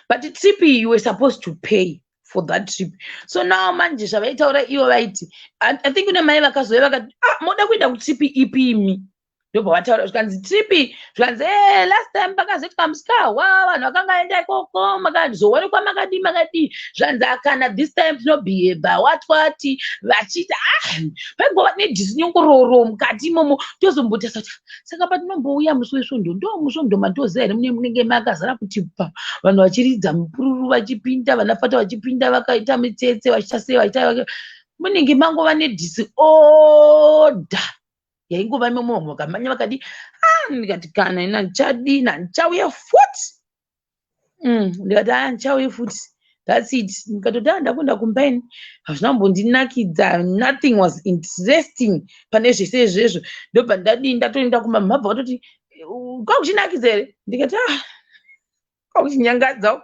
but trip you were supposed to pay for that trip. So now manje zvavaitaura ivo vaiti, I think kune mai vakazouya vakati, ah, moda kuenda kutrip ipi imi? Ndobva vataura, zvikanzi trip, zvikanzi e last time pakazoitwa musikahwa, vanhu vakanga enda ikoko, makazoonekwa makadii makadii. Zvanzi akana this time tinobehave watwati vachiita. Ah, paingova nedhisinyongororo mukati imomo. Tozombotasa kuti saka patinombouya musi wesvondo, ndo musvondo matoziva here mune munenge makazara kuti pa vanhu vachiridza mupururu, vachipinda vanafata, vachipinda vakaita mitsetse, vachiita sei, vachiita munenge mangova nedisorder yaingova imomo, vamwe vakamhanya vakadi. Ah, ndikati kana ina ndichadii, handichauye futi. Ndikati a ndichauye futi, that's it. Ndikatoti a ndakuenda kumba ini. Hazvina kumbondinakidza, nothing was interesting pane zvese izvezvo. Ndobva ndadii, ndatoenda kumba. Mabva vatoti, kwakuchinakidza here? Ndikati, ah, kwakuchinyangadza.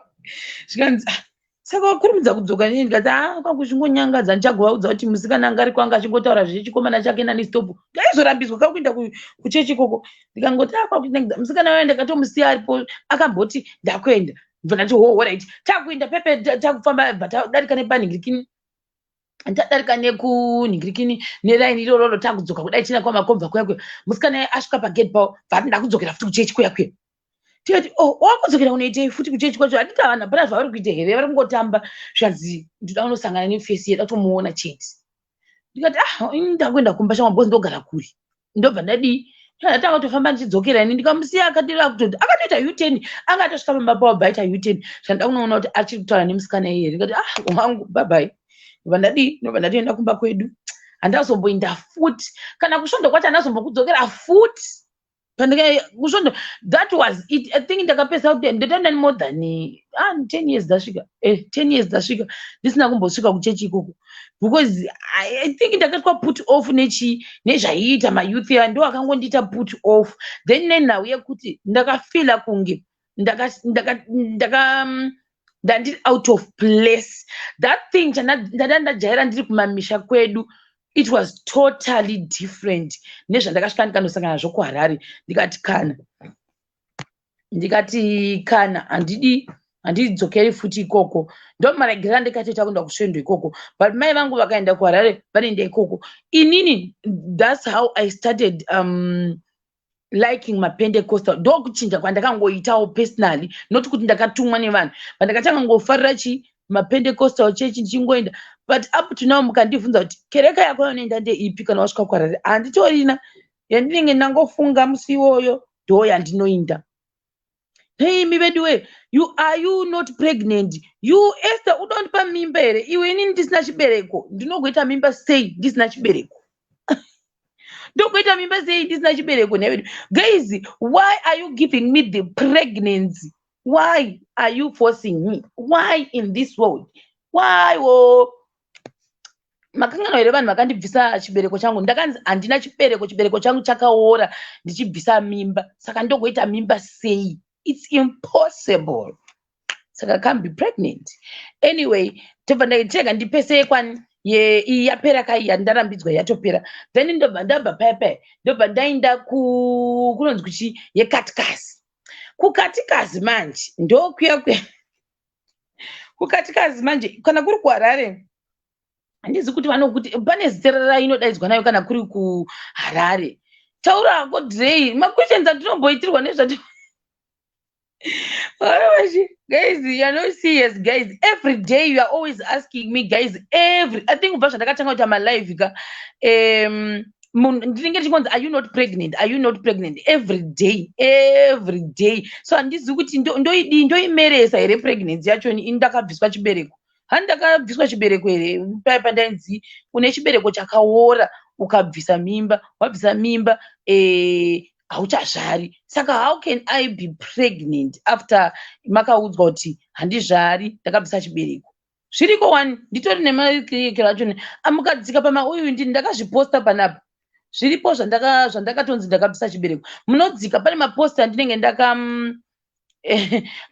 Zvikanzi, ah, Saka wakurumidza kudzoka nini? Ndikati, "A, kwakuchingonyangadza, ndichagovaudza kuti musikana anga ariko anga achingotaura zvechikomana chake nani." Stop, ndaizorambidzwa kakuenda kuchechi ikoko. Ndikangoti, "A, kwakuchinyangadza." Musikana wayo ndakatomusiya aripo, akamboti, "Ndakuenda." Ndibva ndati, "Ho, alright." Takuenda pepe, takufamba, bva tadarika nepanhingirikini, tadarika nekunhingirikini neraini irororo, takudzoka kudai tina kwamakomba kuya kuya. Musikana asvika pagate pavo, bva ndakudzokera futi kuchechi kuya kuya. Tikati, "Oh, wakudzokera kunoitei futi kuchechi kwacho? Handiti vanhu hapana zvavari kuita here, vari kungotamba?" Zvanzi, "Ndoda kunosangana nefesi yeda, kutomuona chete." Ndikati, "Ah, ini ndakuenda kumba shamwa, because ndogara kure." Ndobva ndadii, ndatanga kutofamba ndichidzokera ini. Ndikamusiya akadira kutoti akatoita U-turn, anga atosvika pamba pavo, bva aita U-turn. Zvandida kunoona kuti achiri kutaura nemusikana iyeye. Ndikati, "Ah, wangu, bye bye." Ndobva ndadii, ndobva ndatoenda kumba kwedu. Handazomboenda futi kana kusvondo kwacho, handazombokudzokera futi kusvondo. That was it. I think ndakapesa kuti ndotanda more than, ah, 10 years dzasvika, 10 years dzasvika ndisina kumbosvika kuchechi ikoko, because I think ndakaitwa put off nechi nezvaiita mayouth ya, ndo akangondiita put off. Then nenhau yekuti ndakafeela kunge ndaka ndandiri out of place. That thing ndanda ndajaira ndiri kumamisha kwedu, it was totally different nezvandakasvika ndikanosangana nazvo kuHarare. Ndikati kana, ndikati kana, handidi, handidzokeri futi ikoko. Ndomaregera ndikatoita kuenda kusvendo ikoko, but mai vangu vakaenda kuHarare, vanoenda ikoko. Inini, that's how I started liking maPentecostal. Ndokuchinja kwandakangoitawo personally, not kuti ndakatumwa nevanhu, but ndakatanga ngofarira chi maPentecostal church, ndichingoenda. But up to now, mukandibvunza kuti kereka yako yaunoenda ndeipi kana wasvika kuHarare, handitorina yandinenge ndangofunga musi iwoyo, ndo yandinoinda. Heimi veduwe, you are you not pregnant? You, Esther, udondipa mimba here iwe, inini ndisina chibereko? Ndinogoita mimba sei ndisina chibereko? Ndokuita mimba sei ndisina chibereko nevedu? Guys, why are you giving me the pregnancy? Why are you forcing me? Why in this world? Why? Wo makanganwa here vanhu vakandibvisa chibereko changu? Ndakanzi handina chibereko, chibereko changu chakaora ndichibvisa mimba. Saka ndogoita mimba sei? It's impossible. Saka can't be pregnant. Anyway, tobva ndaitega ndipese kwani iyi yapera kai, yandarambidzwa yatopera. Then ndobva ndabva paya paya, ndobva ndaenda kunonzi kuchi yekatikasi. Kukatikasi manje, ndokuya kuya kukatikasi manje. Kana kuri kuHarare, handizi kuti vanokuti pane zita rainodaidzwa nayo kana kuri kuHarare. Taura hako, Drey, maquestions andinomboitirwa nezvati. Guys, you are not serious, guys. Every day you are always asking me, guys. Every, I think kubva zvandakatanga kuita malive ka, munhu ndinenge ndichingonzi, "Are you not pregnant? Are you not pregnant?" Every day, every day. So handizivi kuti ndoidii, ndoimeresa here pregnancy yacho ini ndakabviswa chibereko? Hani ndakabviswa chibereko here paya pandainzi une chibereko chakaora, ukabvisa mimba, wabvisa mimba, hauchazvari? Saka how can I be pregnant after makaudzwa kuti handizvari, ndakabvisa chibereko? Zviriko wani, nditori nemakirikiro acho. Mukadzika pamauyu, ndini ndakazviposta panapa, zviripo zvandakatonzi ndakabvisa chibereko. Munodzika pane mapost andinenge ndaka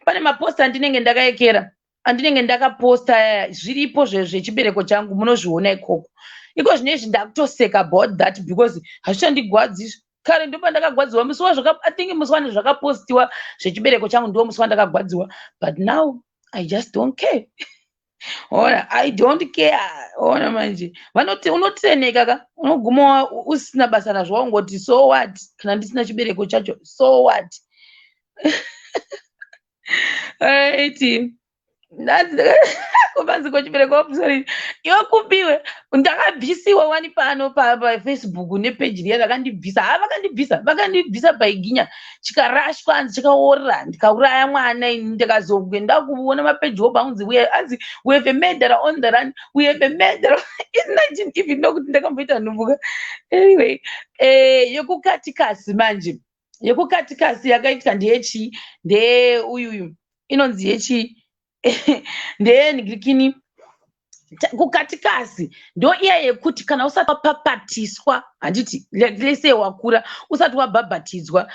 pane mapost andinenge ndakaekera, andinenge ndakaposta, zviripo zvechibereko changu, munozviona ikoko. Iko zvinezvi ndakutoseka about that because hazvichandigwadzi. Kare ndo pandakagwadziwa musi wazvaka, I think musi wani zvakapostiwa zvechibereko changu, ndo musi wandakagwadziwa. But now I just don't care. Ona, I don't care. Ona manje, vanoti unotreneka ka, unoguma usina basa nazvo, waungoti, "So what kana ndisina chibereko chacho? So what?" Right, kubanzi kwechibereko, sorry, iwe kupiwe ndakabvisiwa wani pano paFacebook nepeji riya rakandibvisa. Ha, vakandibvisa, vakandibvisa paiginya, chikarashwa, hanzi chikaora, ndikauraya mwana ini. Ndikazoenda kuona mapeji opa, anzi anzi, "We have a murderer on the run, we have a murderer." Imagine, even nokuti ndakamboita nhumbuka. Anyway, yekukatikasi manje, yekukatikasi yakaitika ndeyechii? Ndeyeuyu inonzi yechii? Ndeyenhikini kukatikasi, ndo iya yekuti kana usati wapapatiswa, handiti, lese wakura usati wabhabhatidzwa.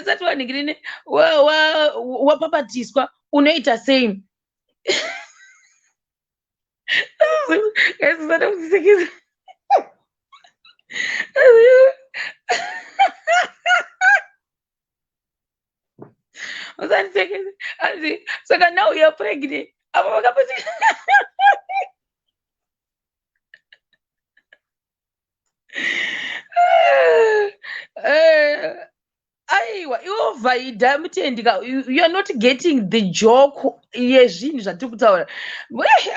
Usati wanhingirine wapapatiswa unoita sei? Guys, usada kundisekesa. Usandisekesa. Hanzi saka now you are pregnant. Apa vakapati aiwa iwe vhaidha mutendika, you are not getting the joke yezvinhu zvatiri kutaura.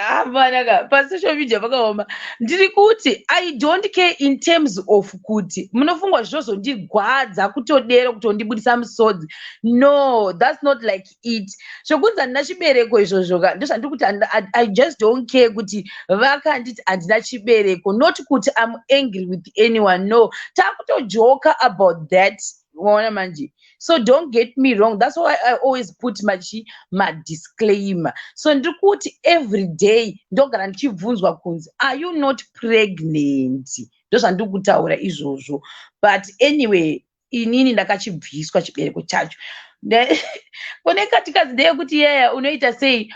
Amanaka pasocial media pakaoma. Ndiri kuti I don't care in terms of kuti munofungwa zvozondigwadza kutodero kutondibudisa musodzi. No, that's not like it. Zvokunzi handina chibereko izvozvo ka, ndozvandiri kuti I just don't care kuti vakanditi handina chibereko, not kuti I'm angry with anyone. No, takutojoka about that. Waona manje? So don't get me wrong. That's why I always put machi madisclaimer. So ndiri kuti every day ndogara ndichibvunzwa kunzi, "Are you not pregnant?" Ndozvandiri kutaura izvozvo. But anyway, inini ndakachibviswa chibereko chacho. Kune katikadzi ndeyekuti yeya unoita sei?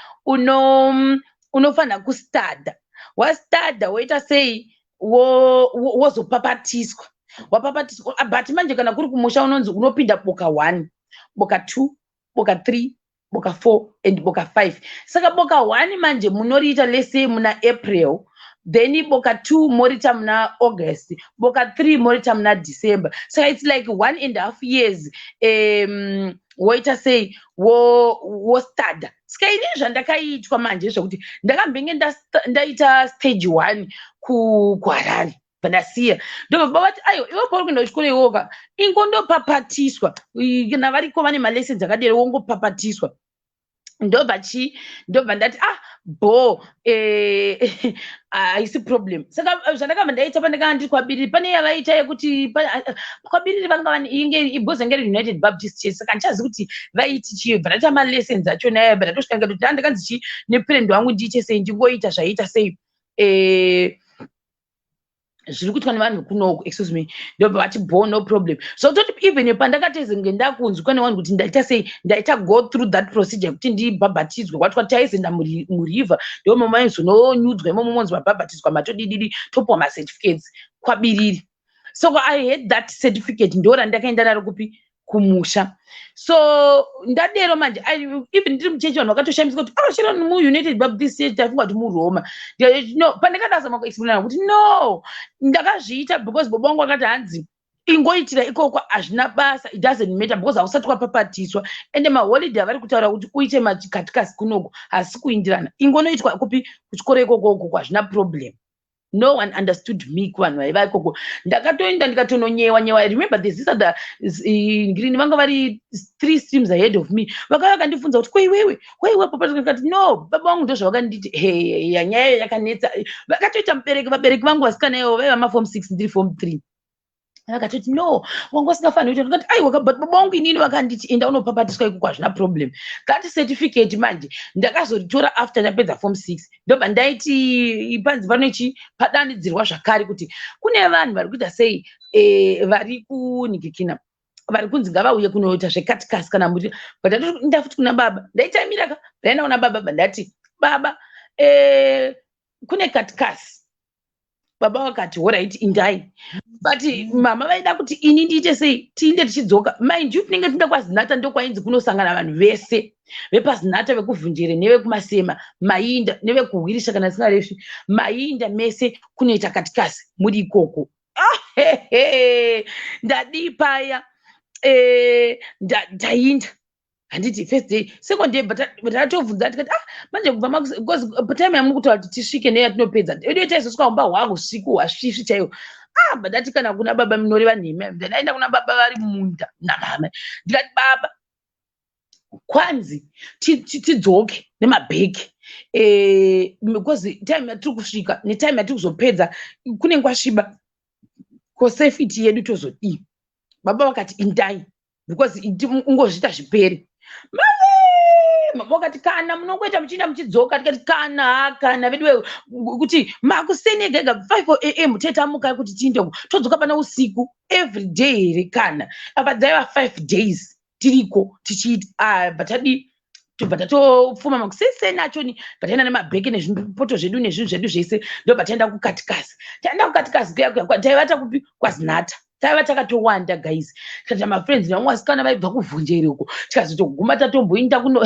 Unofanira kustada, wastada woita sei? Wozopapatiswa. Wapapatiswa, but manje kana kuri kumusha unonzi unopinda boka 1, boka 2, boka 3, boka 4 and boka 5. Saka boka 1 manje munoriita lese muna April, then boka 2 morita muna August, boka 3 morita muna December. Saka it's like 1.5 years. Woita sei? Wostada. Saka inini zvandakaitwa manje zvekuti ndakambenge ndaita stage 1 kuHarare, pandasiya ndobva baba vati, "Aiwa, iwe pauri kuenda kuchikoro iwoka, ingondopapatiswa. Kana variko vane malessons akadero, wongopapatiswa." Ndobva chi ndobva ndati, "Ah, bo, haisi problem." Saka zvandakabva ndaita, pandakanga ndiri kwaBiriri, pane yavaita yekuti kwaBiriri vanga vane inge ibhozi yange iri United Baptist Church. Saka handichazivi kuti vaiti chii. Bva ndaita malessons achona aya, bva ndatosvika ndikatoti, "Ndakanzi chi neparent wangu ndiite sei? Ndingoita zvaita sei zviri kuitwa nevanhu kunoku?" Excuse me. Ndobva vati, "Bo, no problem." So toti even pandakatezenge ndakunzwa nevanhu kuti ndaita sei, ndaita go through that procedure yekuti ndibhabhatidzwe, kwatwa taizoenda muriver, ndo mamaizononyudzwa imomo, monzi mabhabhatidzwa, matodididi, topiwa macertificates kwaBiriri. So I had that certificate, ndo randakaenda naro kupi? Kumusha. So ndadero manje, even ndiri muchechi, vanhu vakatoshamisika kuti, "Oh, Sharon muUnited Baptist Church, tafunga kuti muRoma." No, pandakadazama kuexplaina kuti no, ndakazviita because baba vangu vakati, hanzi, "Ingoitira ikoko, hazvina basa, it doesn't matter because hausati wapapatiswa, ende maholiday avari kutaura kuti uite makatikasi kunoku hasi kuindirana. Ingonoitwa kupi? Kuchikoro ikokoko, hazvina problem." No one understood me kuvanhu vaiva ikoko. Ndakatoenda ndikatononyewa nyewa. I remember there's this other green, vanga vari three streams ahead of me, vakauya vakandifunza kuti, "Ko iwewe waiwe papa?" "No, baba vangu ndozvavakanditi." He, nyaya yakanetsa. Vakatoita mubereki, vabereki vangu vasikana ivo vaiva maform 6, ndiri form 3. Vakatoti, "No, wanga usingafaniri kuita." Ndikati, "Aiwa, but baba vangu inini vakanditi enda unopapatiswa ikoko, hazvina problem." That certificate manje ndakazoritora after ndapedza form 6. Ndobva ndaiti panzi panochi padanidzirwa zvakare kuti kune vanhu vari kuita sei, vari kunhikikina, vari kunzi ngavauye kunoita zvekatikasi kana muti. But ndafuti kuna baba, ndaitamira ka, ndaenda kuna baba, bva ndati, "Baba, kune katikasi." Baba vakati, "Alright, indai." But mama vaida kuti ini ndiite sei? Tiinde tichidzoka. Mind you, tinenge tinda kwaZinata, ndokwainzi kunosangana vanhu vese vepaZinata, vekuVhunjere nevekuMasema, mainda nevekuHwirisha, kana singaresvi, mainda mese kunoita katikasi muri ikoko. Ndadii paya? Ndainda handiti first day, second day, but tatobvunza tikati, "Ah, manje kubva because time yamuri kutaura kuti tisvike neyatinopedza edu, taizosvika umba hwahusiku hwasvisvi chaiwo." Ah, but ndati kana kuna baba munoreva nhema. Ndaenda kuna baba vari mumunda namama, ndikati, "Baba, kwanzi tidzoke nemabheki because time yatiri kusvika netime yatiri kuzopedza kunenge kwasviba, ko safety yedu tozodii?" Baba vakati, "Indai because ungozviita zvipere." Mave Wakati kana munongoita muchienda muchidzoka. Tikati kana kana veduwe, kuti makuseni ega ega, 5 a.m. tetamuka kuti tiinde, todzoka pana usiku every day here? Kana apa dzaiva 5 days tiriko tichiita, bva tadii? Tobva tatopfuma makuseni achoni, bva taenda nemabheke nezvipoto zvedu nezvinhu zvedu zvese, ndobva taenda kukatikasi. Taenda kukatikasi kuya kuya, taivata kupi? Kwazinata. Taiva takatowanda, guys, tikaita mafriends nevamwe vasikana vaibva kuvhunjeri uko. Tikazotoguma tatomboinda kuno,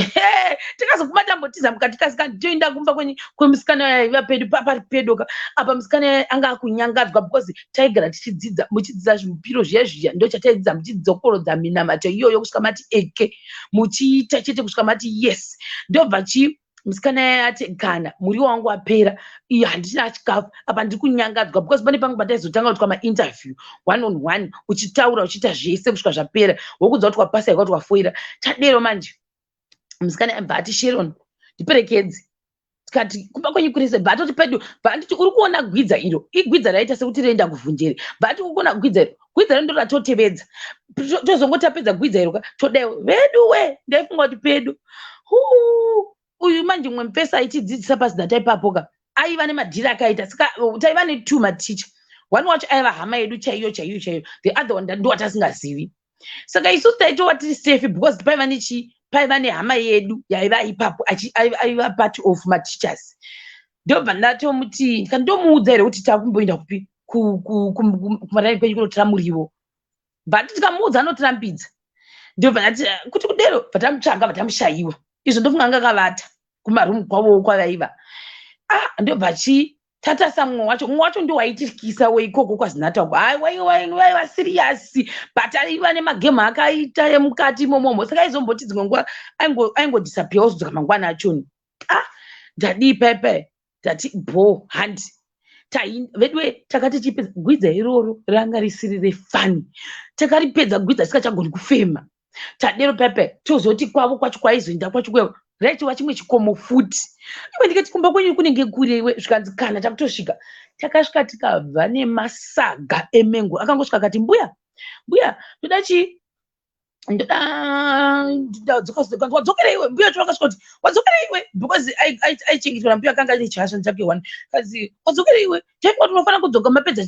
tikazoguma tambotiza mukatikasi kandi toenda kumba kwemusikana yaiva pedu, pari pedo ka. Apa musikana anga akunyangadzwa because taigara tichidzidza, muchidzidza zvimupiro zviya zviya, ndo chataidzidza, muchidzokorodza minamato iyoyo kusvika mati eke, muchiita chete kusvika mati yes. Ndobva chi musikana yati, "Kana muriwo wangu wapera, iyo handina chikafu apa, ndiri kunyangadzwa," because pane pamwe pataizotanga kuitwa mainterview one on one, uchitaura, uchiita zvese kusvika zvapera, wokudza kuti wapasa ika kuti wafoira. Tadero manje, musikana abva ati, "Sharon, ndiperekedze." Tikati, "Kumba kwenyu kuri sei?" Bva atoti, "Pedu." Bva anditi, "Uri kuona gwidza iro?" Igwidza raita sekuti roenda kuvhunjeri. Bva ati, "Uri kuona gwidza iro? Gwidza iro ndo ratotevedza. Tozongoti tapedza gwidza iro ka, todaiwo." Vedu we, ndaifunga kuti pedu. Huu, uyu manje mumwe mupesa aitidzidzisa pazinata ipapo ka, aiva nemadhiri akaita. Saka taiva netwo maticha. One wacho aiva hama yedu chaiyo chaiyo chaiyo, the other one ndowatasingazivi. Saka isusu taitova tiri safe because paiva nechi paiva nehama yedu yaiva ipapo, aiva part of mateachers. Ndobva ndatomuti, ndikati, "Ndomuudza here kuti takumboenda kupi, kumaraini kwenyu kunotora muriwo?" But tikamuudza anotirambidza. Ndobva ndati, "Kuti kudero." Bva tamutsvaga, bva tamushayiwa. Izvo ndofunga anga akavata kumarumu kwavowo kwavaiva. Ah, ndobva chi tatasa mumwe wacho. Mumwe wacho ndo waitityisa weikoko kwazinata uko. Hai, waiva serious, but aiva nemagemu akaita emukati imomomo. Saka aizomboti dzimwe nguva aingodisappear, wozodzoka mangwana achoni. Ah, ndadii paipai? Ndati bo handi veduwe. Takati chipedza gwidza iroro, ranga risiri refani. Takaripedza gwidza tisingachagoni kufema. Tadero paipai, tozoti kwavo kwacho kwaizoenda kwacho kuya raitova chimwe chikomo futi. Iwe, ndikati, "Kumba kwenyu kunenge kure iwe." Zvikanzi, "Kana takutosvika." Takasvika, tikabva nemasaga emengo. Akangosvika akati, "Mbuya, mbuya, ndoda chii? Ndoda." "Wadzokera iwe." Mbuya cho vakasvika kuti, "Wadzokera iwe," because aichengetwa nambuya akanga ane chihasha chake one. Kazi, "Wadzokera iwe, taifunga kuti unofanira kudzoka mapedza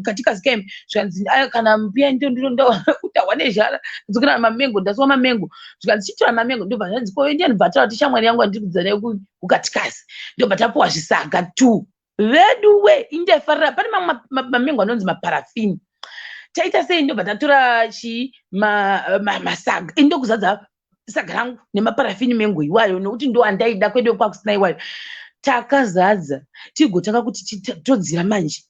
katikasi kaimi." Zvikanzi, "Kana mbuya, ndahwa nezhara, dzokera mamengo, ndasuwa mamengo." Zvikanzi, "Chitora mamengo." Ndobva zvanzi, "Ko ndiani?" Bva taura kuti, "Shamwari yangu andiri kudzidza nayo kukatikasi." Ndobva tapuwa zvisaga two. Vedu we, indaifarira. Pane mamwe mamengo anonzi maparafini. Taita sei? Ndobva tatora chi masaga, indokuzadza saga rangu nemaparafini mengo iwayo, nokuti ndo andaida. Kwedu kwakusina iwayo. Takazadza, tigotanga kuti todzira manje.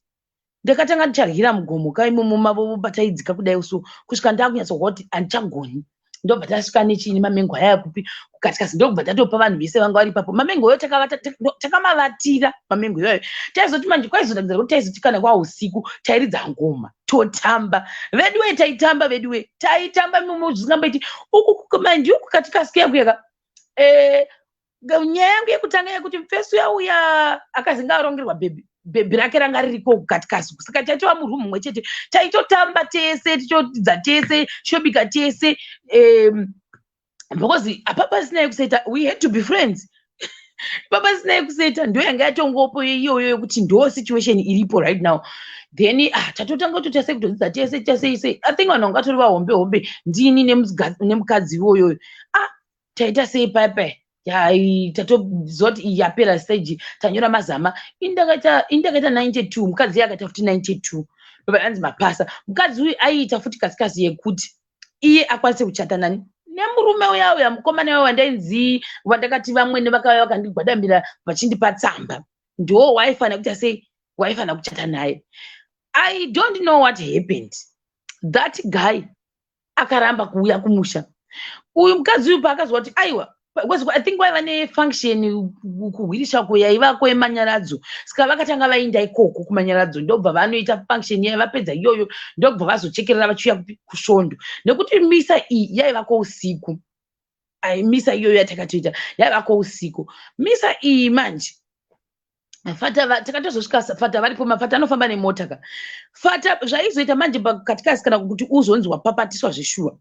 Ndakatanga ndicharyira mugomo kaimomo mavo pataidzika kudai so, kusvika ndakunyatsokwa kuti handichagoni. Ndobva tasvika nechini, mamengo aya kupi? Kukatikasi. Ndobva tatopa vanhu vese vanga vari ipapo mamengo iwayo. Takamavatira mamengo iwayo. Taizoti manje kwaizoratidza kuti taizoti kana kwausiku tairidza ngoma, totamba. Veduwe, taitamba, veduwe, taitamba zvisingamboiti. Uku manje, uku katikasi kuya kuyaka, nyaya yangu yekutanga yekuti mufesi uyauya akazinga arongerwa bhebhi, bhebhi rake ranga ririko kukatikasi. Saka taitova murumu mumwe chete, taitotamba tese, tichotidza tese, tichobika tese, because apa pasina yekusaita. We had to be friends. Pasina yekusaita, ndo yanga yatongopo iyoyo yekuti ndo situation iripo right now. Then, ah, tatotanga kutoita sei, kutodzidza tese tasei sei. I think vanhu vangatori vahombe hombe, ndini nemukadzi iwoyoyo. Ah, taita sei paipai? Tatoziva kuti iyi yapera stage, tanyora mazama. Indakaita 92, mukadzi iye akaita futi 92. Ndobva anzi mapasa. Mukadzi uyu aiita futi kasikasi yekuti iye akwanise kuchata nani? Nemurume uya uya, mukomana uya wandainzi, wandakati vamwene vakauya vakandigwadamira vachindipa tsamba, ndo waifanira kuita sei, waifanira kuchata naye. I don't know what happened. That guy akaramba kuuya kumusha. Uyu mukadzi uyu paakazwa kuti aiwa, because I think vaiva nefunction kuhwirishako yaivako yemanyaradzo, saka vakatanga vainda ikoko kumanyaradzo, ndobva vanoita function yayo. Vapedza iyoyo, ndobva vazochekerera vachiuya kupi? Kusvondo, nekuti misa iyi yaivako usiku. Misa iyoyo yatakatoita yaivako usiku. Misa iyi manje, fata takatozosvika fata varipo. Mafata anofamba nemota ka. Fata zvaizoita manje pakatikasi, kana kuti uzonzi wapapatiswa zveshuwa,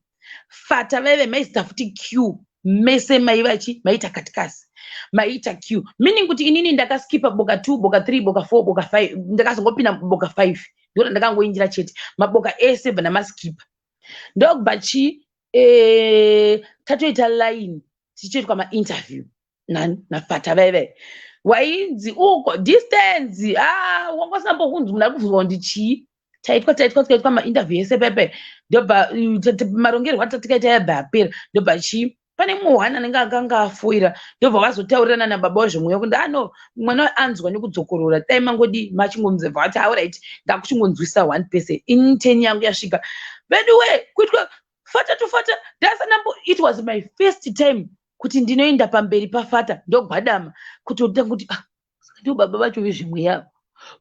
fata vaive maista futi q. Mese maiva chi maita katikasi, maiita queue, meaning kuti inini ndakaskipa boka 2, boka 3, boka 4, boka 5. Ndakazongopinda boka 5, ndikuti ndakangoindira chete maboka ese bva ndamaskipa. Ndokubva chi tatoita line tichitoitwa mainterview nani nafata vaive wainzi uko distance. Ah, wanga usina mbokunzi munhu ari kubvunzwa kuti chii. Taitwa, taitwa, tikaitwa mainterview ese pepe. Ndobva marongerwo atikaita yabva yapera. Ndobva chii, pane mumwe one anenge akanga afoira. Ndobva vazotaurirana nababa wezvemweya kuti ano mwana anzwa nekudzokorora, dai mangodi machingomuzebva vati, "Alright, ndakuchingonzwisa one person." Ini turn yangu yasvika veduwe, kuitwa fata to fata ndasanambo. It was my first time kuti ndinoenda pamberi pafata, ndogwadama kuti kuti, ah, saka ndivo baba vacho vezvemweya,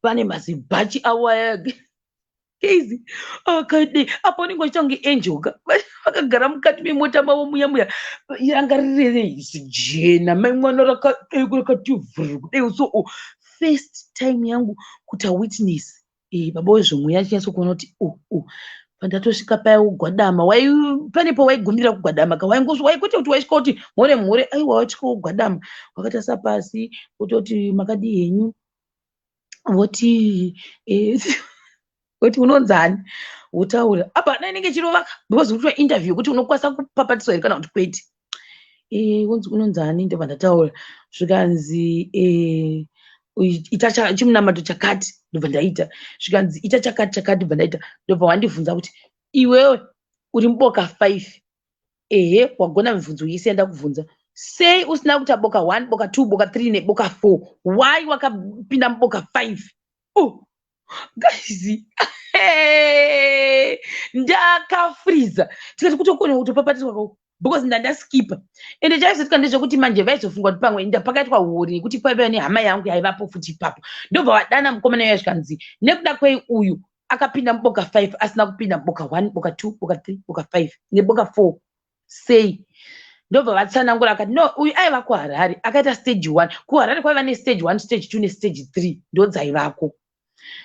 vane mazibhachi avo aya keizi akade apo unenge uchiita kunge angel ka. Vakagara mukati memota mavo muya muya, ranga riri jena mai mwana, rakadai rakati vhuru kudai. So first time yangu kuti awitness baba wezvemweya achinyatso kuona kuti oh, pandatosvika paya wogwadama, pane pawaigumira kugwadama ka, waikuita kuti waisvika kuti mhore mhore. Aiwa, waisvika wogwadama, wakatarisa pasi, wototi, "Makadii henyu?" Voti kuti, "Unonzani?" Wotaura apa hana inenge ichirovaka because uri kuitwa interview yekuti unokwanisa kupapatiswa here kana kuti kwete. Wonzi, "Unonzani?" Ndobva ndataura. Zvikanzi, "Ita chimunamato chakati." Ndobva ndaita. Zvikanzi, "Ita chakati chakati." Ndobva ndaita. Ndobva wandibvunza kuti, "Iwewe uri muboka 5, ehe, wagona mibvunzo yese yandakubvunza. Sei usina kuita boka 1, boka 2, boka 3 neboka 4? Why wakapinda muboka 5?" Oh guys, ndakafriza. Tikati kutokona kutopapatiswa kako because ndandaskipa. Ende chaizoitika ndezvekuti manje vaizofunga kuti pamwe pakaitwa huri yekuti kwaiva nehama yangu yaivapo futi ipapo. Ndobva vadana mukomana uya, zvikanzi, "Nekuda kwei uyu akapinda muboka 5 asina kupinda muboka 1, boka 2, boka 3, boka 5 neboka 4? Sei?" Ndobva vatsanangura, akati, "No, uyu aiva kuHarare, akaita stage 1. KuHarare kwaiva nestage 1, stage 2 nestage 3, ndo dzaivako."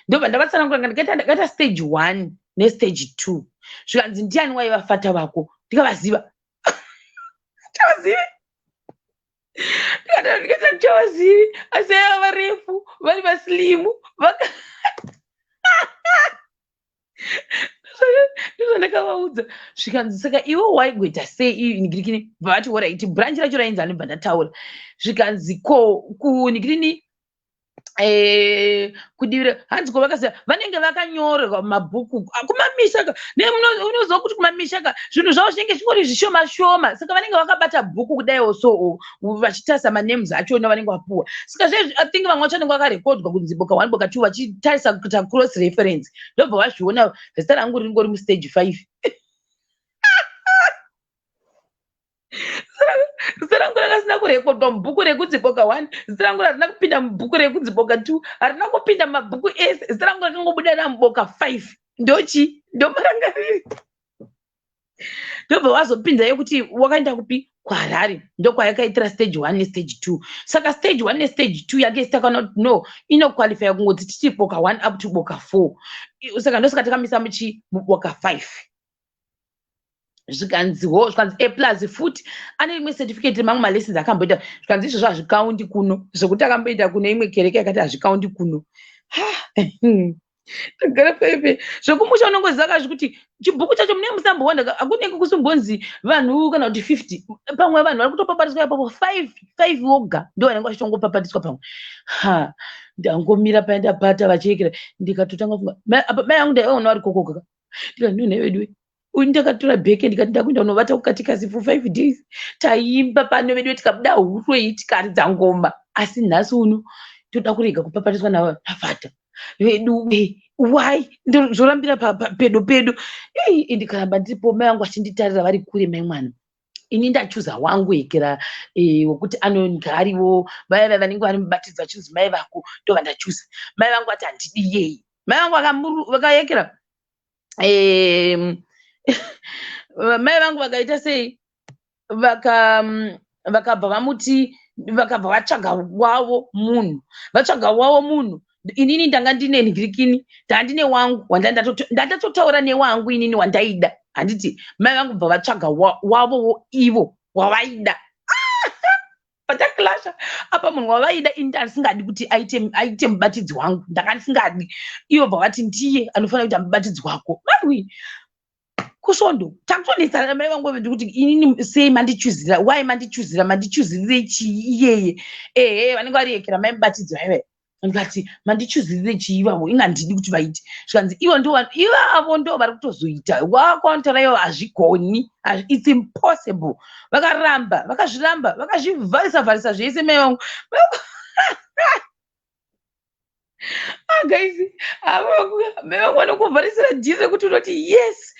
Ndobva ndavatsanangura, ndikaita ndakaita stage 1 nestage 2. Zvikanzi, "Ndiani waiva fata vako?" Ndikavaziva, chavazivi, ndikati, "Ndichavazivi, asi aiva varefu, vari vaslimu." Ndozvandakavaudza. Zvikanzi, "Saka iwe waigoita sei nigirini?" Bva vati, "Alright, branch racho rainzi ani?" Bva ndataura. Zvikanzi, "Ko kunigirini kudivi hanzi ko vakasiya vanenge vakanyorwa mabhuku kumamisha ka." Unoziva kuti kumamisha ka zvinhu zvavo zvinenge zvingori zvishoma shoma, saka vanenge vakabata bhuku kudaiwo so vachitarisa manames achona vanenge vapuwa. Saka zvezvi I think vamwe vacho vanenge vakarekodwa kunzi boka 1, boka 2, vachitarisa kuita cross reference. Ndobva vazviona zita rangu ringori mustage 5. Zita rangu rakasina kurekodwa mubhuku rekunzi boka 1, zita rangu harina kupinda mubhuku rekunzi boka 2, harina kupinda mumabhuku ese. Zita rangu rakangobuda ramuboka 5. Ndochi ndomarangariri. Ndobva vazopinda yekuti wakaenda kupi, kuHarare, ndokwayakaitira stage 1 nestage 2. Saka stage 1 nestage 2 yake takaona kuti no, inoqualifya kungoti titi boka 1 up to boka 4. Saka ndosaka takamisa muchi muboka 5. Zvikanziwo, zvikanzi a plus futi ane rimwe certificate remamwe malessons akamboita. Zvikanzi, "Izvozvo hazvikaundi kuno," zvokuti akamboita kune imwe kereke yakati hazvikaundi kuno. Tagara pepe zvekumusha, unongoziva kazvi kuti chibhuku chacho mune musamboona, hakunenge kusimbonzi vanhu kana kuti 50. Pamwe vanhu vari kutopapatiswa ipapo 5 5 voga ndo vanenge vachitongopapatiswa pamwe. Ha, ndangomira paya, ndabata vachiekera, ndikatotanga kufunga apa mai angu ndaivaona vari kokoka. Ndikati, "Nonhe vedu." Uyu ndakatora bheke, ndikati, "Ndakuenda kunovata kukatikasi for 5 days." Taimba pano vedu, tikabuda huro iyi, tikaridza ngoma. Asi nhasi uno toda kurega kupapatiswa nafata vedu. Why zvorambira pedo pedo? Ei, ndikaramba ndiripo, mai vangu vachinditarira vari kure. Mai mwana, ini ndachuza wangu hekera wekuti anonga ariwo vaya vaya vanenge vari mubatidzi vachinzi mai vako, ndobva ndachuza. Mai vangu vati, "Handidi yei." Mai vangu vakayekera, mai vangu vakaita sei, vakabva vamuti, vakabva vatsvaga wavo munhu, vatsvaga wavo munhu. Inini ndanga ndine nhirikini, ndanga ndine wangu wandandatotaura newangu inini wandaida, handiti? Mai vangu bva vatsvaga wavowo ivo. Wavaida pataclasha apa, munhu wavaida ini ndandisingadi kuti aite mubatidzi wangu, ndanga ndisingadi. Ivo bva vati ndiye anofanira kuita mubatidzi wako. Marwi kusvondo takutonetsana namai vangu vedu kuti inini sei mandichuzira, why mandichuzira, mandichuzirire chii iyeye? Ehe, vanenge variekera mai mubatidzi vaive. Ndikati, "Mandichuzirire chii ivavo? Inga handidi kuti vaite." Zvikanzi, "Ivo ndo ivavo ndo vari kutozoita wakwanotaura ivo, hazvigoni, it's impossible." Vakaramba, vakazviramba, vakazvivharisa vharisa zvese mai vangu. Ah, guys, mai vangu vanokuvharisira dhiri rekuti unoti yes.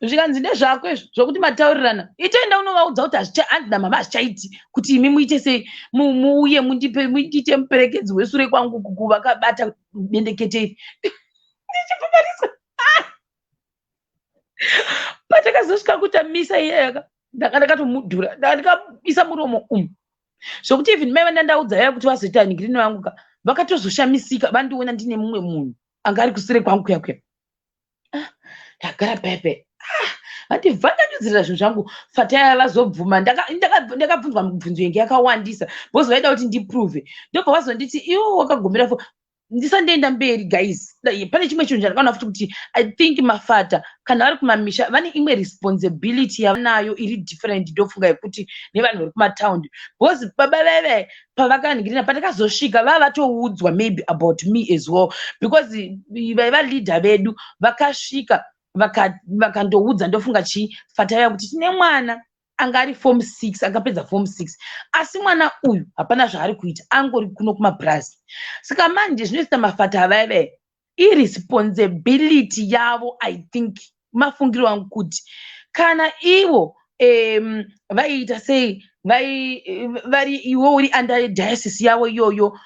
Zvikanzi, "Ndezvako izvo zvokuti mataurirana, itoenda unovaudza kuti hanzi namama hazvichaiti kuti imi muite sei, muuye mundipe mundiite muperekedzi wesure kwangu kuku vakabata bendekete iri." Ndichibvumbariswa patakazosvika kuita misa iyayaka, ndanga ndakatomudhura, ndakaisa muromo umu zvokuti even mai vandandaudza yaya kuti vazoita ngirini vangu ka, vakatozoshamisika vandiona ndine mumwe munhu anga ari kusure kwangu kuya kuya. Ah, ndagara pepe, vandibva ndanyudzirira zvinhu zvangu. Fataya vazobvuma. Ndakabvunzwa mibvunzo yenge yakawandisa because vaida kuti ndiprove. Ndobva vazonditi, "Iwo wakagumira fo." Ndisandienda mberi, guys, pane chimwe chinhu chandakaona futi kuti I think mafata kana vari kumamisha vane imwe responsibility yavanayo iri different, ndofunga, yekuti nevanhu vari kumataundi, because baba veve pavakaningirina, patakazosvika vava vatoudzwa maybe about me as well, because vaiva leader vedu vakasvika vakandoudza, ndofunga chii, fataya kuti tine mwana anga ari form 6, akapedza form 6, asi mwana uyu hapana zvaari kuita, angori kuno kumabhurazi. Saka manje zvinoita mafata avaive iresponsibility yavo, I think, mafungiro angu, kuti kana ivo vaiita sei, vari iwe uri under diocese yavo iyoyo,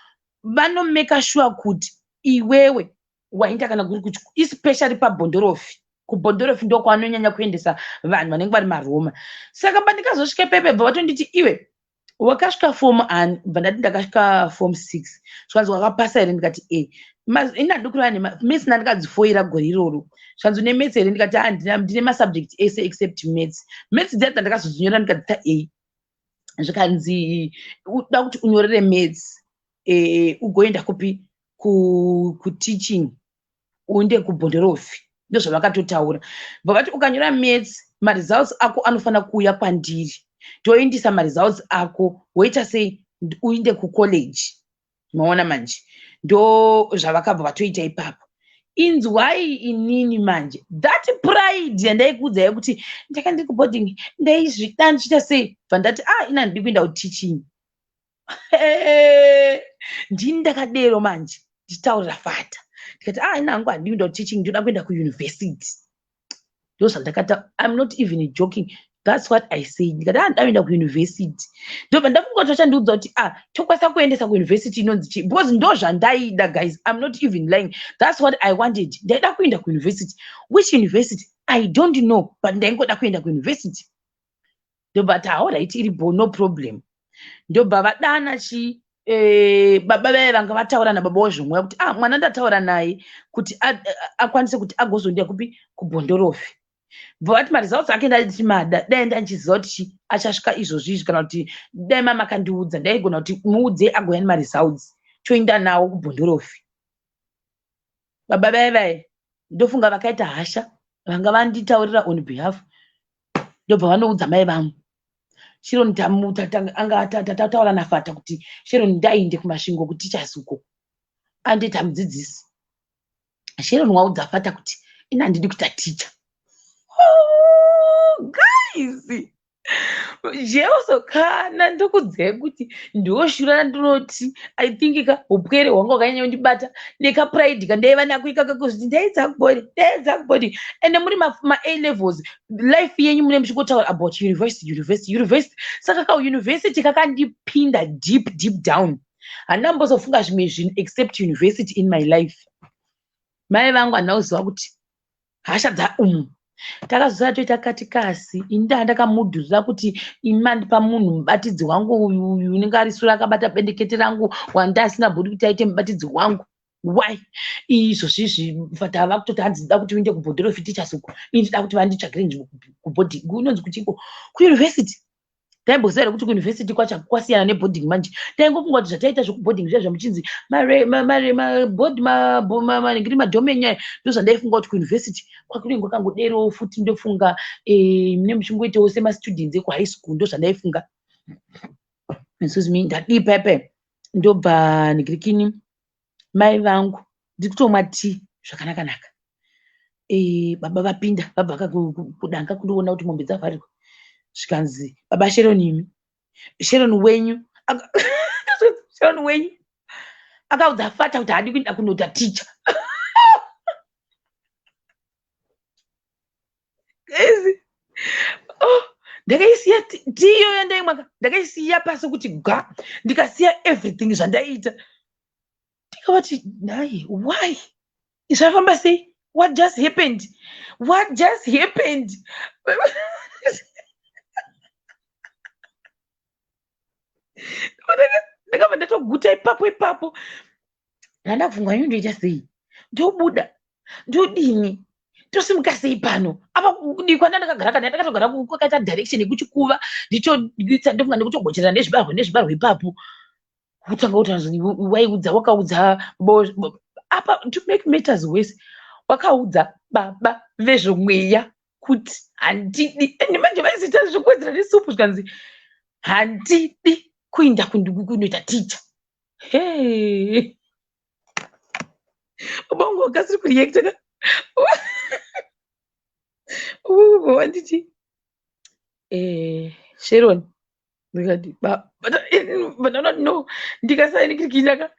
vanomeka sure kuti iwewe waenda kana kuri kuti, especially pabhondorofi, kubhondorofi ndokwanonyanya kuendesa vanhu vanenge vari maroma. Saka pandikazosvika pepe, bva vatonditi, "Iwe wakasvika form ani?" Bva ndati, "Ndakasvika form 6." Zvikanzi, "Wakapasa here?" Ndikati, "E." Ini handikureva nemaths, ndandikadzifoira gore iroro. Zvikanzi, "Une maths here?" Ndikati, "Handina, ndine masubject ese except maths." Maths dziya dzandakazodzinyora ndikadzita A. Zvikanzi, "Uda kuti unyorere maths, ugoenda kupi? Kuteaching, uende kubhondorofi." Ndozvavakatotaura. Bva vati, "Ukanyora maths, maresults ako anofanira kuuya kwandiri, toindisa maresults ako, woita sei, uinde kucollege." Maona manje, ndo zvavakabva vatoita ipapo. Inzwai, inini manje, that pride yandaikuudzai kuti ndaka ndiri kuboarding, ndaizvida, ndichiita sei, bva ndati, "Ah, ina handidi kuenda kuteaching." Ndini ndakadero manje ndichitaurira fata, ndikati, "Ah, ina hangu handidi kuenda kuteaching, ndoda kuenda kuuniversity." Ndo zvandakata, I'm not even joking, that's what I said. Ndikati, "Ah, ndakuenda kuuniversity." Ndobva ndafunga kuti vachandiudza kuti, "Ah, tokwanisa kuendesa kuuniversity inonzi chii?" Because ndo zvandaida, guys, I'm not even lying, that's what I wanted. Ndaida kuenda kuuniversity. Which university, I don't know, but ndaingoda kuenda kuuniversity. Ndobva ti, "Alright, iripo, no problem." Ndobva vadana chi baba vaya vanga vataura nababa wezvomweya kuti, "Ah, mwana ndataura naye kuti akwanise kuti agozondiya kupi, kubhondorofi." Bva vati, "Maresults ake ndatimada, dai ndandichiziva kuti chi achasvika izvozvi izvi, kana kuti dai mama akandiudza, ndaigona kuti muudze agouya nemaresults, toenda nawo kubhondorofi." Baba vaya vaya ndofunga vakaita hasha, vanga vanditaurira on behalf, ndobva vanoudza mai vangu, "Sharon, anga tataura nafata kuti Sharon ndainde kuMasvingo kuteachers uko, andoita mudzidzisi. Sharon waudza fata kuti ini handidi kuita ticha." Oh, guys, jeso, kana ndokudzai kuti ndoshura, ndinoti I think ka upwere hwanga hwakanyanya kundibata nekapride kandaiva nako ikaka, kuzviti ndaidza kuboarding, ndaidza kuboarding. Ende muri ma-A levels, life yenyu mune muchingotaura about university, university, university. Saka kauniversity kakandipinda deep, deep down. Handina kumbozofunga zvimwe zvinhu except university in my life. Mai vangu handina kuziva kuti hasha dzaumu. Takazosara toita katikasi. Ini ndaa ndakamudhurira kuti imi mandipa munhu mubatidzi wangu uyu, uyu unenge ari sure akabata bendekete rangu, wanda asingambodi kuti aite mubatidzi wangu. Why izvozvizvi tava kutoti hanzi ndida kuti uinde kubhodhorofi teachers uko, ini ndida kuti vanditsvagire nzvimbo kuboarding, kunonzi kuchiko, kuuniversity. Taimboziva here kuti kuuniversity kwacho kwasiyana neboarding? Manje taingofunga kuti zvataita zvekuboarding zviya zvamuchinzi maningiri madhom enyaya, ndozvandaifunga kuti kuuniversity kwakunenge kwakangoderowo futi. Ndofunga mune muchingoitawo semastudents ekuhigh school, ndozvandaifunga. Excuse me, ndadii paipai. Ndobva nigirikini mai vangu, ndiri kutomwa tea zvakanaka naka, baba vapinda, vabva kudanga kundoona kuti mombe dzavharirwa. Zvikanzi, "Baba Sharon, imi Sharon wenyu, Sharon wenyu akaudza fata kuti haadi kuenda kunoita ticha." Guys, oh, ndakaisiya tea iyoyo yandaimwa, ndakaisiya pasi kuti gwa, ndikasiya everything zvandaiita. Ndikavati, "Nhai, why? Zvafamba sei? What just happened? What just happened?" Ndakabva ndatoguta ipapo ipapo. Ndandafunga, iyo ndoita sei? Ndobuda, ndodini, tosimuka sei pano? Apa kudikwa ndandakagara, kana ndakatogara kwakaita direction yekuchikuva, ndichoitsa, ndofunga ndikutogocherera nezvibarwe nezvibarwe ipapo. Kutanga kuti waiudza, wakaudza apa, to make matters worse, wakaudza baba vezvomweya kuti handidi. Ende manje vaizoita zvekuwedzera nesupu. Zvikanzi, "Handidi kuinda kunoita ticha." Hey, baba vangu vakasiri kureacta ka. Wanditi, "Sharon." Ndikati, "But no." Ndikasanikirikiraka,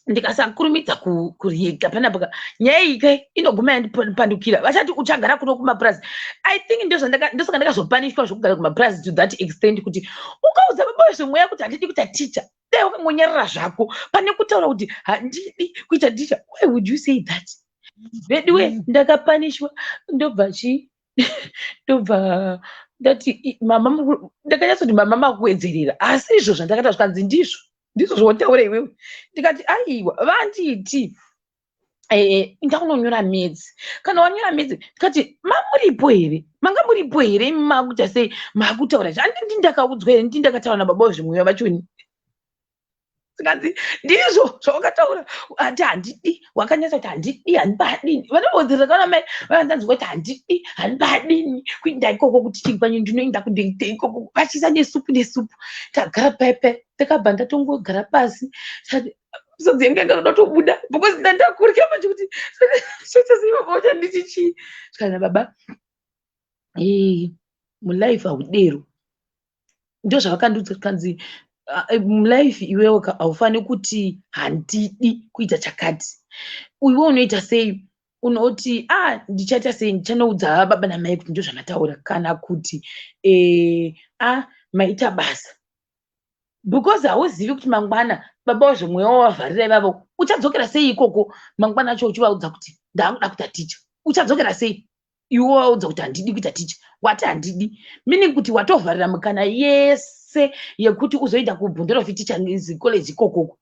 ndikasakurumidza kureacta panapa ka, nyaya iyi kai inoguma yandipandukira. Vachati uchagara kuno kumapurazi. I think ndosaka ndakazopanishwa zvokugara kumapurazi to that extent, kuti ukaudza baba vezvemweya kuti handidi kuita ticha, dai wakangonyarara zvako pane kutaura kuti handidi kuita ticha. Why would you say that? Veduwe, ndakapanishwa. Ndobva chi ndobva ndati, "Mama," ndakanyatsoti, "Mama, makuwedzerera." Asi izvo zvandakaita, zvikanzi, "Ndizvo, ndizvo zvotaura iwewe." Ndikati, "Aiwa, vanditi ndakunonyora maths. Kana wanyora maths," ndikati, "Mamuripo here? Manga muripo here imi? Makuita sei? Makutaura izvi? Handindi ndakaudzwa here? Ndi ndakataura nababa vezvemweya vachoni?" Zvikanzi, "Ndizvo zvawakataura, ati handidi. Wakanyatsa kuti handidi, handibadini." Vanombodzerera kana mai vandanzwa kuti handidi, handibadini kuinda ikoko, kuti chikwanyu ndinoenda kundoita ikoko, vachiisa nesupu nesupu. Tagara paipai, ndakabva ndatongogara pasi. Misodzi yangu yanga yoda kutobuda because ndandakurya manje kuti choita sei, baba uchanditi chii? Zvikanzi, "Baba, mulife haudero." Ndo zvavakandiudza. Kanzi, "Mulife iwewe haufani kuti handidi kuita chakati. Iwe unoita sei? Unoti, a ndichaita sei? Ndichanoudza baba namai kuti ndozvamataura, kana kuti a maita basa," because hauzivi kuti mangwana baba vezvemweya wavavharira ivavo, uchadzokera sei ikoko mangwana acho uchivaudza kuti ndaakuda kuita ticha? Uchadzokera sei iwe waudza kuti handidi kuita ticha? Wati handidi, meaning kuti watovharira mikana yese yekuti uzoenda kuBhondorofi Teachers College ikokoko.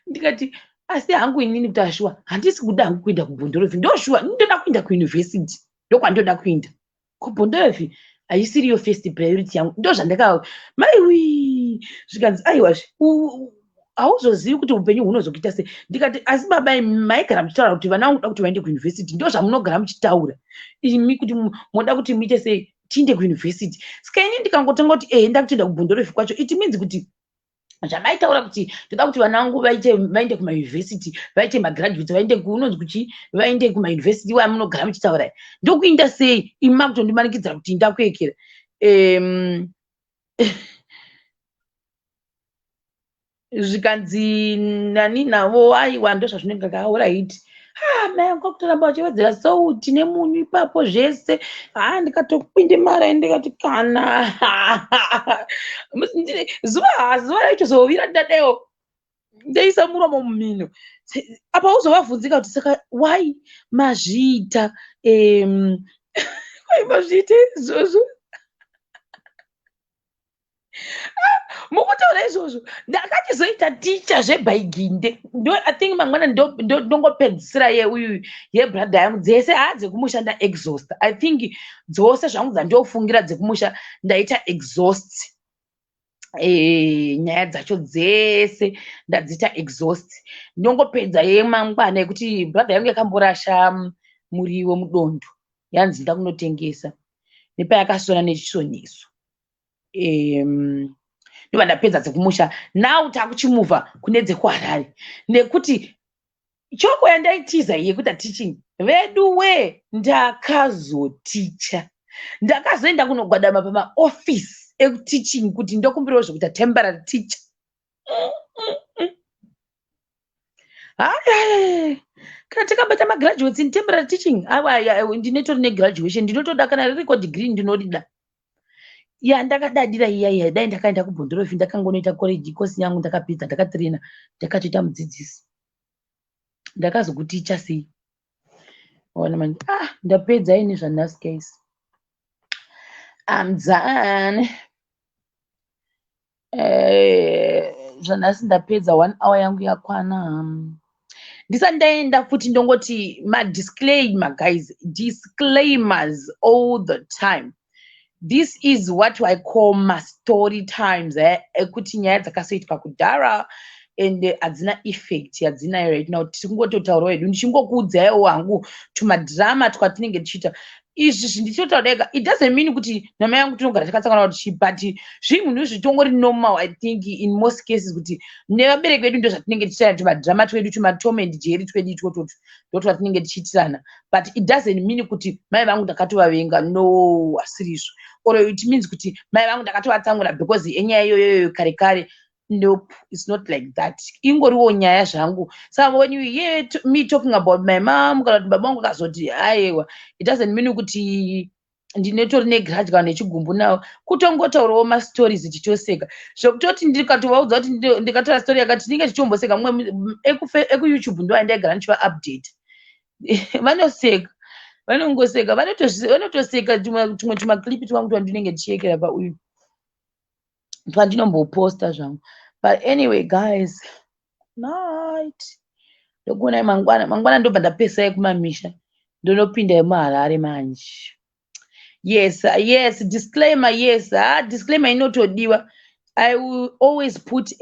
Ndikati, "Asi hangu inini kuti ashuwa handisi kuda hangu kuenda kuBhondorofi. Ndoshuwa ndoda kuenda kuuniversity, ndokwandoda kuenda. KuBhondorofi haisiriyo first priority yangu." Ndo zvandaka maiwi. Zvikanzi, "Aiwazve, hauzozivi kuti upenyu hunozokuita sei." Ndikati, "Asi baba, maigara muchitaura kuti vana vangu da kuti vaende kuuniversity. Ndo zvamunogara muchitaura imi, kuti moda kuti muite sei, tiinde kuuniversity. Saka ini ndikangotanga kuti ehe, ndakutoenda kuBhondorofi kwacho, it means kuti zvamaitaura kuti ndoda kuti vana vangu vaite, vaende kumauniversity, vaite magraduates, vaende kunonzi kuchi, vaende kumauniversity iwayo munogara muchitaura, ndokuinda sei imi makutondimanikidzira kuti ndakuekera?" Zvikanzi nani navo, "Aiwa, ndozvazvinenge kauraiti." Ah, mai angu akutoramba vachiwedzera sauti nemunyu ipapo zvese. Ha, ndikatopinde mara, ndikati kana zuva, zuva raitozovira, ndadaiwo ndaisa muromo mumhino apa. Uzovabvunzika kuti saka why mazviita, why mazviita izvozvo? Mukutaura Naizvozvo ndakachizoita ticha zvebhaiginde. Ndo I think mangwana ndongopedzisira yeuyu yebrother yangu. Dzese haa dzekumusha ndaexhaust. I think dzose zvangu dzandofungira dzekumusha ndaita exhaust. Nyaya dzacho dzese ndadziita exhaust. Ndongopedza yemangwana yekuti brother yangu yakamborasha muriwo mudondo, yanzi ndakunotengesa, nepayakasona nechisoniso. Ndobva ndapedza dzekumusha. Now takuchimuvha kune dzekuHarare, nekuti choko yandaitiza yekuita teaching vedu we, ndakazoticha. Ndakazoenda kunogwadama pamaofisi ekuteaching kuti ndokumbirawo zvekuita temporary teacher. Haya, kana takabata magraduates in temporary teaching, aiwa, ndinotori negraduation, ndinotoda kana ririko degree ndinorida. Yandakadadira iya iya, dai ndakaenda kuBhondorofi, ndakangonoita college course yangu, ndakapedza, ndakatraina, ndakatoita mudzidzisi. Ndakazokuticha sei? Ona manje. Ah, ndapedza ini zvanhasi guys, I'm done. Zvanhasi ndapedza, one hour yangu yakwana. Ndisati ndaenda futi, ndongoti madisclaimer guys, disclaimers all the time. This is what I call mastory times, ekuti nyaya dzakasoitwa kudhara and hadzina effect yadzinayo right now. Tiri kungototaurawo hedu, ndichingokuudzaiwo hangu tumadhirama twatinenge tichiita izvi. Zvindichotaura dega, it doesn't mean kuti namai yangu tinogara takatsangana kuti chii, but zvinhu zvitongori normal. I think in most cases kuti nevabereki vedu ndo zvatinenge tichiita, tumadhirama twedu, tumaTom and Jerry twedu itwotwotu, ndo twatinenge tichiitirana. But it doesn't mean kuti mai vangu ndakatovavenga. No, asirizvo. Or it means kuti mai vangu ndakatovatsamwira because enyaya iyoyoyo kare kare. Nope, it's not like that. Ingoriwo nyaya zvangu. Saka when you hear me talking about my mom, kana kuti baba vangu akazoti, aiwa, it doesn't mean kuti ndinotori negrudge kana nechigumbu nawo. Kutongotaurawo mastories tichitoseka, zvekutoti ndikatovaudza kuti ndikataura story yakati, tinenge tichitomboseka. Mumwe ekuYouTube ndo andaigara ndichiva update, vanoseka, vanongoseka, vanotoseka tumwe tumaclip twangu twandinenge ndichiyekera pauyu twandinomboposta zvangu. But anyway guys, night, ndokuonai mangwana. Mangwana ndobva ndapesai kumamisha, ndonopinda yemuHarare manje. Yes, disclaimer, yes. Ha, disclaimer inotodiwa. I will always put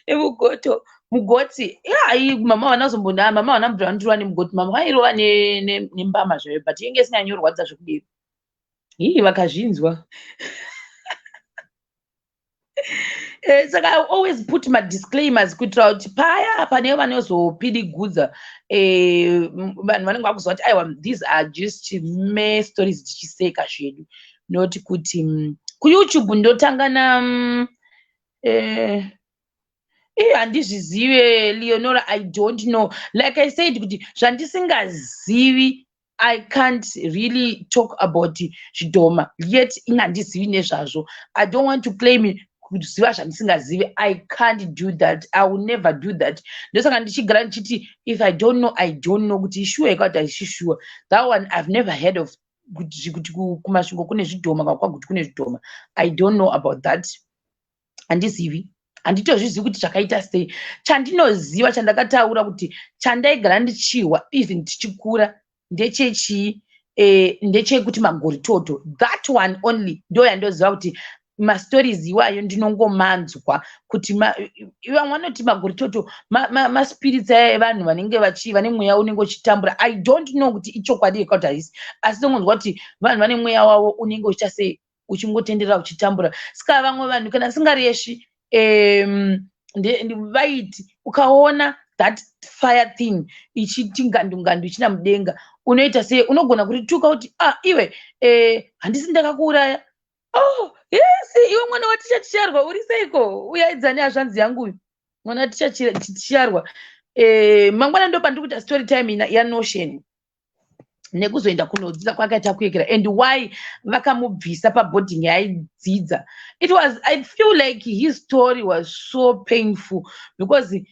emugoto mugoti. Hai, mama vanazombona, mama vana mubvira vandirova nemugoti. Mama vairova nembama zvayo, but inge isinganyorwadza zvekudero. Hii, vakazvinzwa. Saka I always put madisclaimers kuitira kuti paya pane vanozopidigudza, vanhu vanenge vakuziva kuti aiwa, these are just me stories, tichiseka zvedu, not kuti kuYouTube ndotanga na handizvizive, Leonora, I don't know. Like I said kuti zvandisingazivi, I can't really talk about zvidhoma, yet ini handizivi nezvazvo. I don't want to claim kuziva zvandisingazivi. I can't do that, I will never do that. Ndosaka ndichigara ndichiti if I don't know, I don't know. Kuti ishuwa yekati haisi shuwa, that one I've never heard of, kuti kuMasvingo kune zvidhoma kana kwaGuti kune zvidhoma. I don't know about that, handizivi, handitozvizivi kuti zvakaita sei. Chandinoziva, chandakataura kuti chandaigara ndichihwa even tichikura ndechechii? Ndechekuti magoritoto. That one only ndo yandoziva, kuti mastories iwayo ndinongomanzwa kuti vamwe vanoti magoritoto maspirits aya evanhu vanenge vane mweya unenge uchitambura. I don't know kuti ichokwadi yeka kuti haisi, asi ndongonzwa kuti vanhu vane mweya wavo unenge uchiita sei, uchingotenderera uchitambura. Saka vamwe vanhu, kana singareshi, vaiti ukaona that fire thing ichiti ngandu ngandu ichina mudenga, unoita sei? Unogona kurituka kuti, "Ah, iwe, handisi ndakakuuraya." Oh yes, iwe mwana waticha Ticharwa, uri seiko? Uyaidzani hazvanzi yangu uyu mwana waticha Ticharwa. Mangwana ndo pandiri kuita story time yaNotion nekuzoenda kunodzidza kwakaita kuyekera and why vakamubvisa paboarding yaaidzidza. It was, I feel like his story was so painful because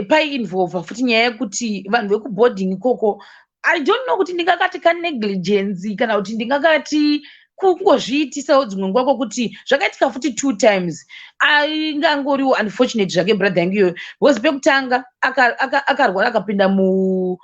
paiinvolva futi nyaya yekuti vanhu vekuboarding ikoko, I don't know kuti ndingakati kanegligence kana kuti ndingakati Kungozviitisawo dzimwe nguva kwokuti zvakaitika futi two times. Aingangoriwo unfortunate zvake brother yangu iyoyo, because pekutanga akarwara akapinda mu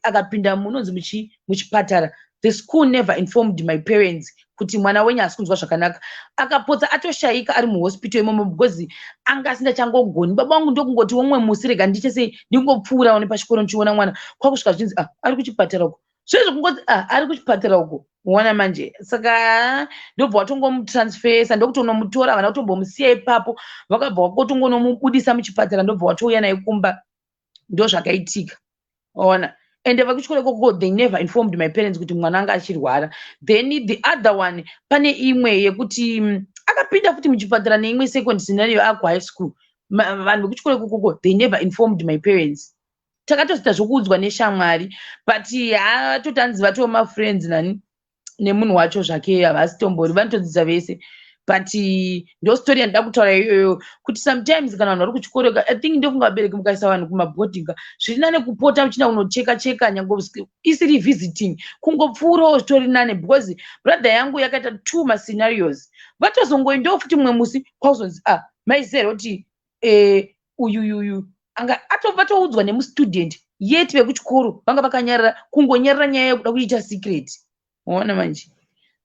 akapinda munonzi muchipatara. The school never informed my parents kuti mwana wenyu haasi kunzwa zvakanaka. Akapotsa atoshayika ari muhospital imomo because anga asingachangogoni. Baba vangu ndokungoti umwe musi, "Rega ndiite sei, ndingopfuurawo nepachikoro ndichiona mwana." Kwakusvika zvichinzi, "Ah, ari kuchipatara uko." Zvezvo kungoti, "Ah, ari kuchipatara uko," ona manje. Saka ndobva watongomutransfersa, ndokutonomutora. Havana kutombomusiya ipapo, vakabva vakotongonomubudisa muchipatara, ndobva watouya naye kumba. Ndo zvakaitika, ona. Ende vekuchikoro ikoko, they never informed my parents kuti mwana anga achirwara. Then the other one, pane imwe yekuti akapinda futi muchipatara neimwe second scenario akuhigh school. Vanhu vekuchikoro ikokoko, they never informed my parents. Takatozoita zvokuudzwa neshamwari, but hatotanzi vatova mafriends nani nemunhu wacho zvake. Havasi tombori, vanotodzidza vese. But ndo story yandida kutaura iyoyo, kuti sometimes kana vanhu vari kuchikoro, I think ndofunga vabereki mukaisa vanhu kumabhodhinga, zviri nane kupota muchienda kunocheka cheka, nyange isiri visiting, kungopfuurawo zvitori nane, because brother yangu yakaita two mascenarios. Vatozongoendawo futi mumwe musi, kwakuzonzi, "Ah, maiziva here kuti uyuyuyu anga vatoudzwa nemustudent?" Yet vekuchikoro vanga vakanyarara, kungonyarara nyaya yekuda kuita secret, waona manje.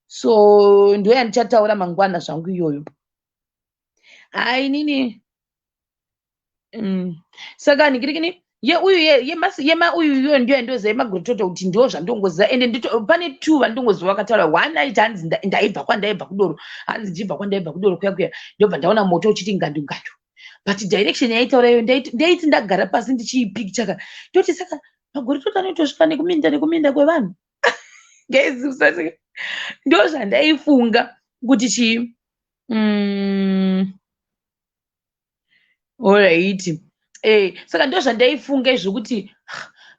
So ndo yandichataura mangwana zvangu iyoyo. Hai, nini. Saka nikirikini yeuyu yema uyu iyoyo ndiyo yandoziva yemagorototo, kuti ndo zvandongoziva. Ende pane two vandongoziva vakataura. One aiti hanzi, "Ndaibva kwandaibva kudoro," hanzi, "Ndichibva kwandaibva kudoro kuya kuya, ndobva ndaona moto uchiti ngandu ngandu." But direction yaitaura iyo, ndaiti ndagara pasi ndichiipicture ka, ndoti, "Saka magorototo anoitosvika nekuminda nekuminda kwevanhu?" Guys, usati ndo zvandaifunga kuti chii. Alright, saka ndo zvandaifunga izvo kuti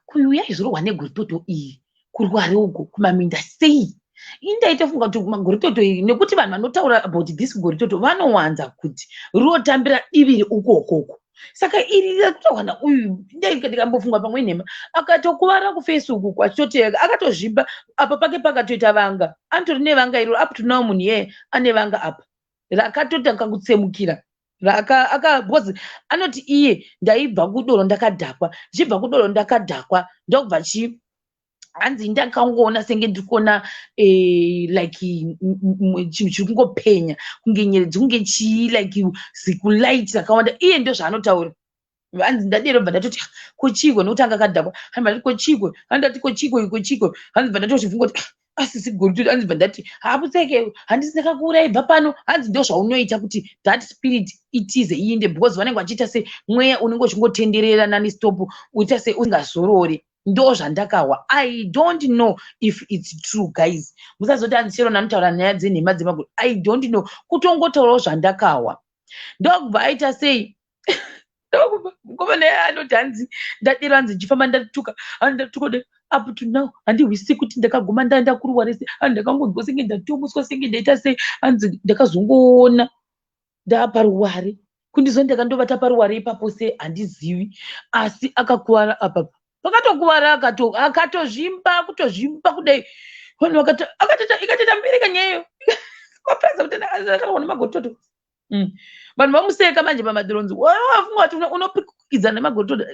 kuyu yaizorohwa negoritoto iyi kurware uko kumaminda sei. Ini ndaitofunga kuti magoritoto iyi, nekuti vanhu vanotaura about this goritoto vanowanza kuti rinotambira divi reukokoko. Saka iri rakutaurwa nauyu, ndikambofunga pamwe nhema. Akatokuvara kuface uku, achitoti akatozvimba apa pake, pakatoita vanga, anotori nevanga iro up to now. Munhu iyeye ane vanga apa rakatotanga kutsemukira because anoti iye, "Ndaibva kudoro ndakadhakwa, ndichibva kudoro ndakadhakwa, ndobva chi hanzi ndakangoona senge ndiri kuona like chinhu chiri kungopenya kunge nyeredzi, kunge chii, like zikulight rakawanda." Iye ndo zvaanotaura. Hanzi, "Ndadero bva ndatoti, 'Kochiko?' Nokuti anga akadhakwa. Hanzi, "Ndati kochiko?" Hanzi, "Ndati kochiko, kochiko?" Hanzi, "Bva ndatochifunga kuti, 'Ah, asi sigoritoto.' Hanzi, 'Bva ndati, 'Haputseke, handisi ndakakuurai, bva pano.'" Hanzi ndo zvaunoita kuti that spirit itize, iinde, because vanenge vachiita se mweya unenge uchingotenderera nonstop, uita se usingazorori. Ndo zvandakahwa. I don't know if it's true, guys. Musazoti hanzi chero nanotaura nyaya dzenhema dzemaguru. I don't know, kutongotaurawo zvandakahwa. Ndokubva aita sei, ndokubva mukomana anoti hanzi, "Ndadero," hanzi, "ndichifamba ndatuka." Hanzi, "Ndatuka de up to now handihwisi kuti ndakaguma ndaenda kuruwa rese. Hanzi, "Ndakangonzwa senge ndatomuswa, senge ndaita sei." Hanzi, "Ndakazongoona ndaaparuware kundizo, ndakandovata paruware ipapo se handizivi." Asi akakuvara apapa, pakatokuvara, akatozvimba, kutozvimba kudai. Vanhu ikatoita mbiri kanyayo mapedza kuti akarwa nemagorototo. Vanhu vamuseka manje pamadhironzi, wafunga kuti unopikidzana nemagorototo.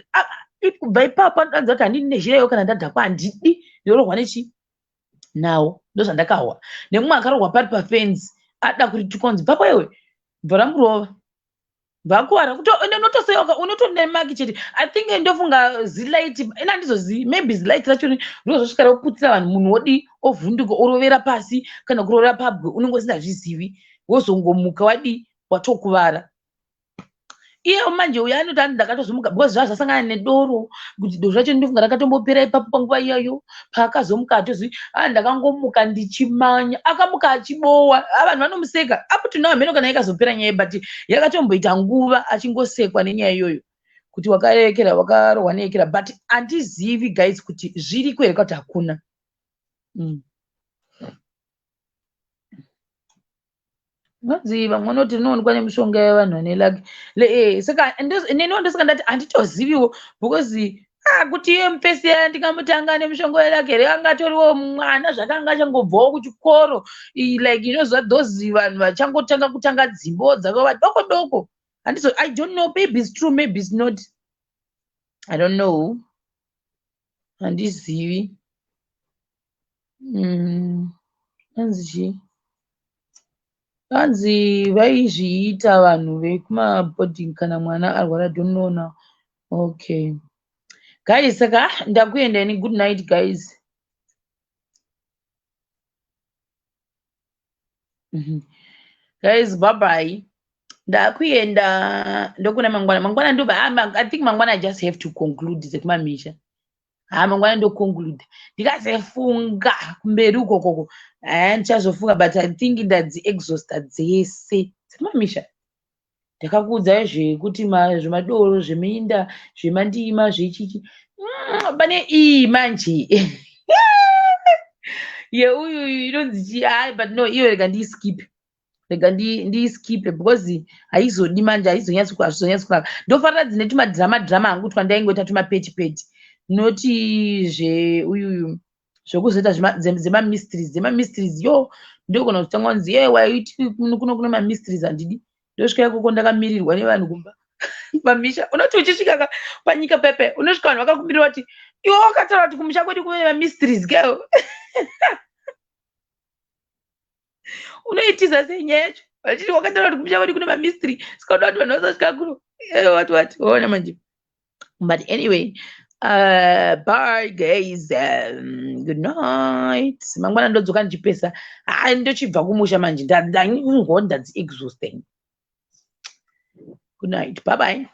Kubva ipapo anodanza kuti, "Handidi nezhireyo, kana ndadhakwa handidi, ndorohwa nechi nawo." Ndo zvandakahwa. Nemumwe akarohwa pari pafenzi, ada kurituka, kunzi, "Bvapo iwe," bva ramurova, bvakuvara. Unotosewa, unotonemaki chete. I think ndofunga zilight ina, handizozivi, maybe zilight racho rinozosvika roputsira vanhu, munhu wodi ovhunduka, orovera pasi kana kurovera pabwe, unenge usingazvizivi, wozongomuka wadi watokuvara. Iye manje uyo anoti andi, "Ndakatozomuka," because zvaa zvasangana nedoro, kuti doro racho ndofunga rakatombopera ipapo panguva iyoyo. Paakazomuka atozivi, "A, ndakangomuka ndichimanya." Akamuka achibowa. Vanhu vanomuseka up to now. Mheno kana ikazopera nyaya, but yakatomboita nguva achingosekwa nenyaya iyoyo kuti wakarekera, wakarohwa neekera. But handizivi, guys, kuti zviriko here kuti hakuna. Vanzi vamwe vanoti rinoonekwa nemishonga yevanhu vane lucky. Saka neniwo ndosaka ndati handitoziviwo, because Ah, kuti iye mupesi yaya ndingamutanga nemushonga werake here? Angatoriwo mwana zvakanga achangobvawo kuchikoro, like inoziva those vanhu vachangotanga kutanga dzimbo dzavo vadoko doko. Handizo, I don't know, maybe it's true, maybe it's not, I don't know, handizivi. Hanzi chii? Hanzi vaizviita vanhu vekumabhodhingi kana mwana arwara. Don't know now. Okay guys, saka ndakuenda ini. Good night guys. Guys, bye bye, ndakuenda. Ndokuna mangwana. Mangwana ndobva, I think mangwana I just have to conclude dzekumamisha. Ha, mangwana ndoconclude, ndikazefunga kumberi ukokoko. Haya, ndichazofunga, but I think ndadzi-exhausta dzese dzekumamisha. Ndakakuudzai zvekuti zvemadoro, zveminda, zvemandima, zvechichi. Pane iyi manje yeuyu inonzi chii? Hai, but no, iyo rega ndiiskipe, rega ndiiskipe because haizodi manje, haizonyatsi, hazvizonyatsi kunaka. Ndofarira dzine tumadhirama dhirama hangu twandaingoita, tumapeti peti, noti zveuyuyu zvekuzoita dzemamysteries, dzemamysteries. Yo, ndogona kutanga kunzi ye waiti kuno kune mamysteries. Handidi ndosvika ikoko ndakamirirwa nevanhu kumba pamisha. Unoti uchisvika panyika pepe, unosvika vanhu vakakumirira kuti iwe wakataura kuti kumusha kwedu kune mamysteries girl. Unoitiza sei nyaya yacho vachiti wakataura kuti kumusha kwedu kune mamystery? Saka uda kuti vanhu vasasvika kuno wati wati waona manje. But anyway, bye guys, good night. Mangwana ndodzoka ndichipesa. Hai, ndochibva kumusha manje, ndangonda dzi-exhausting. Good night, bye bye.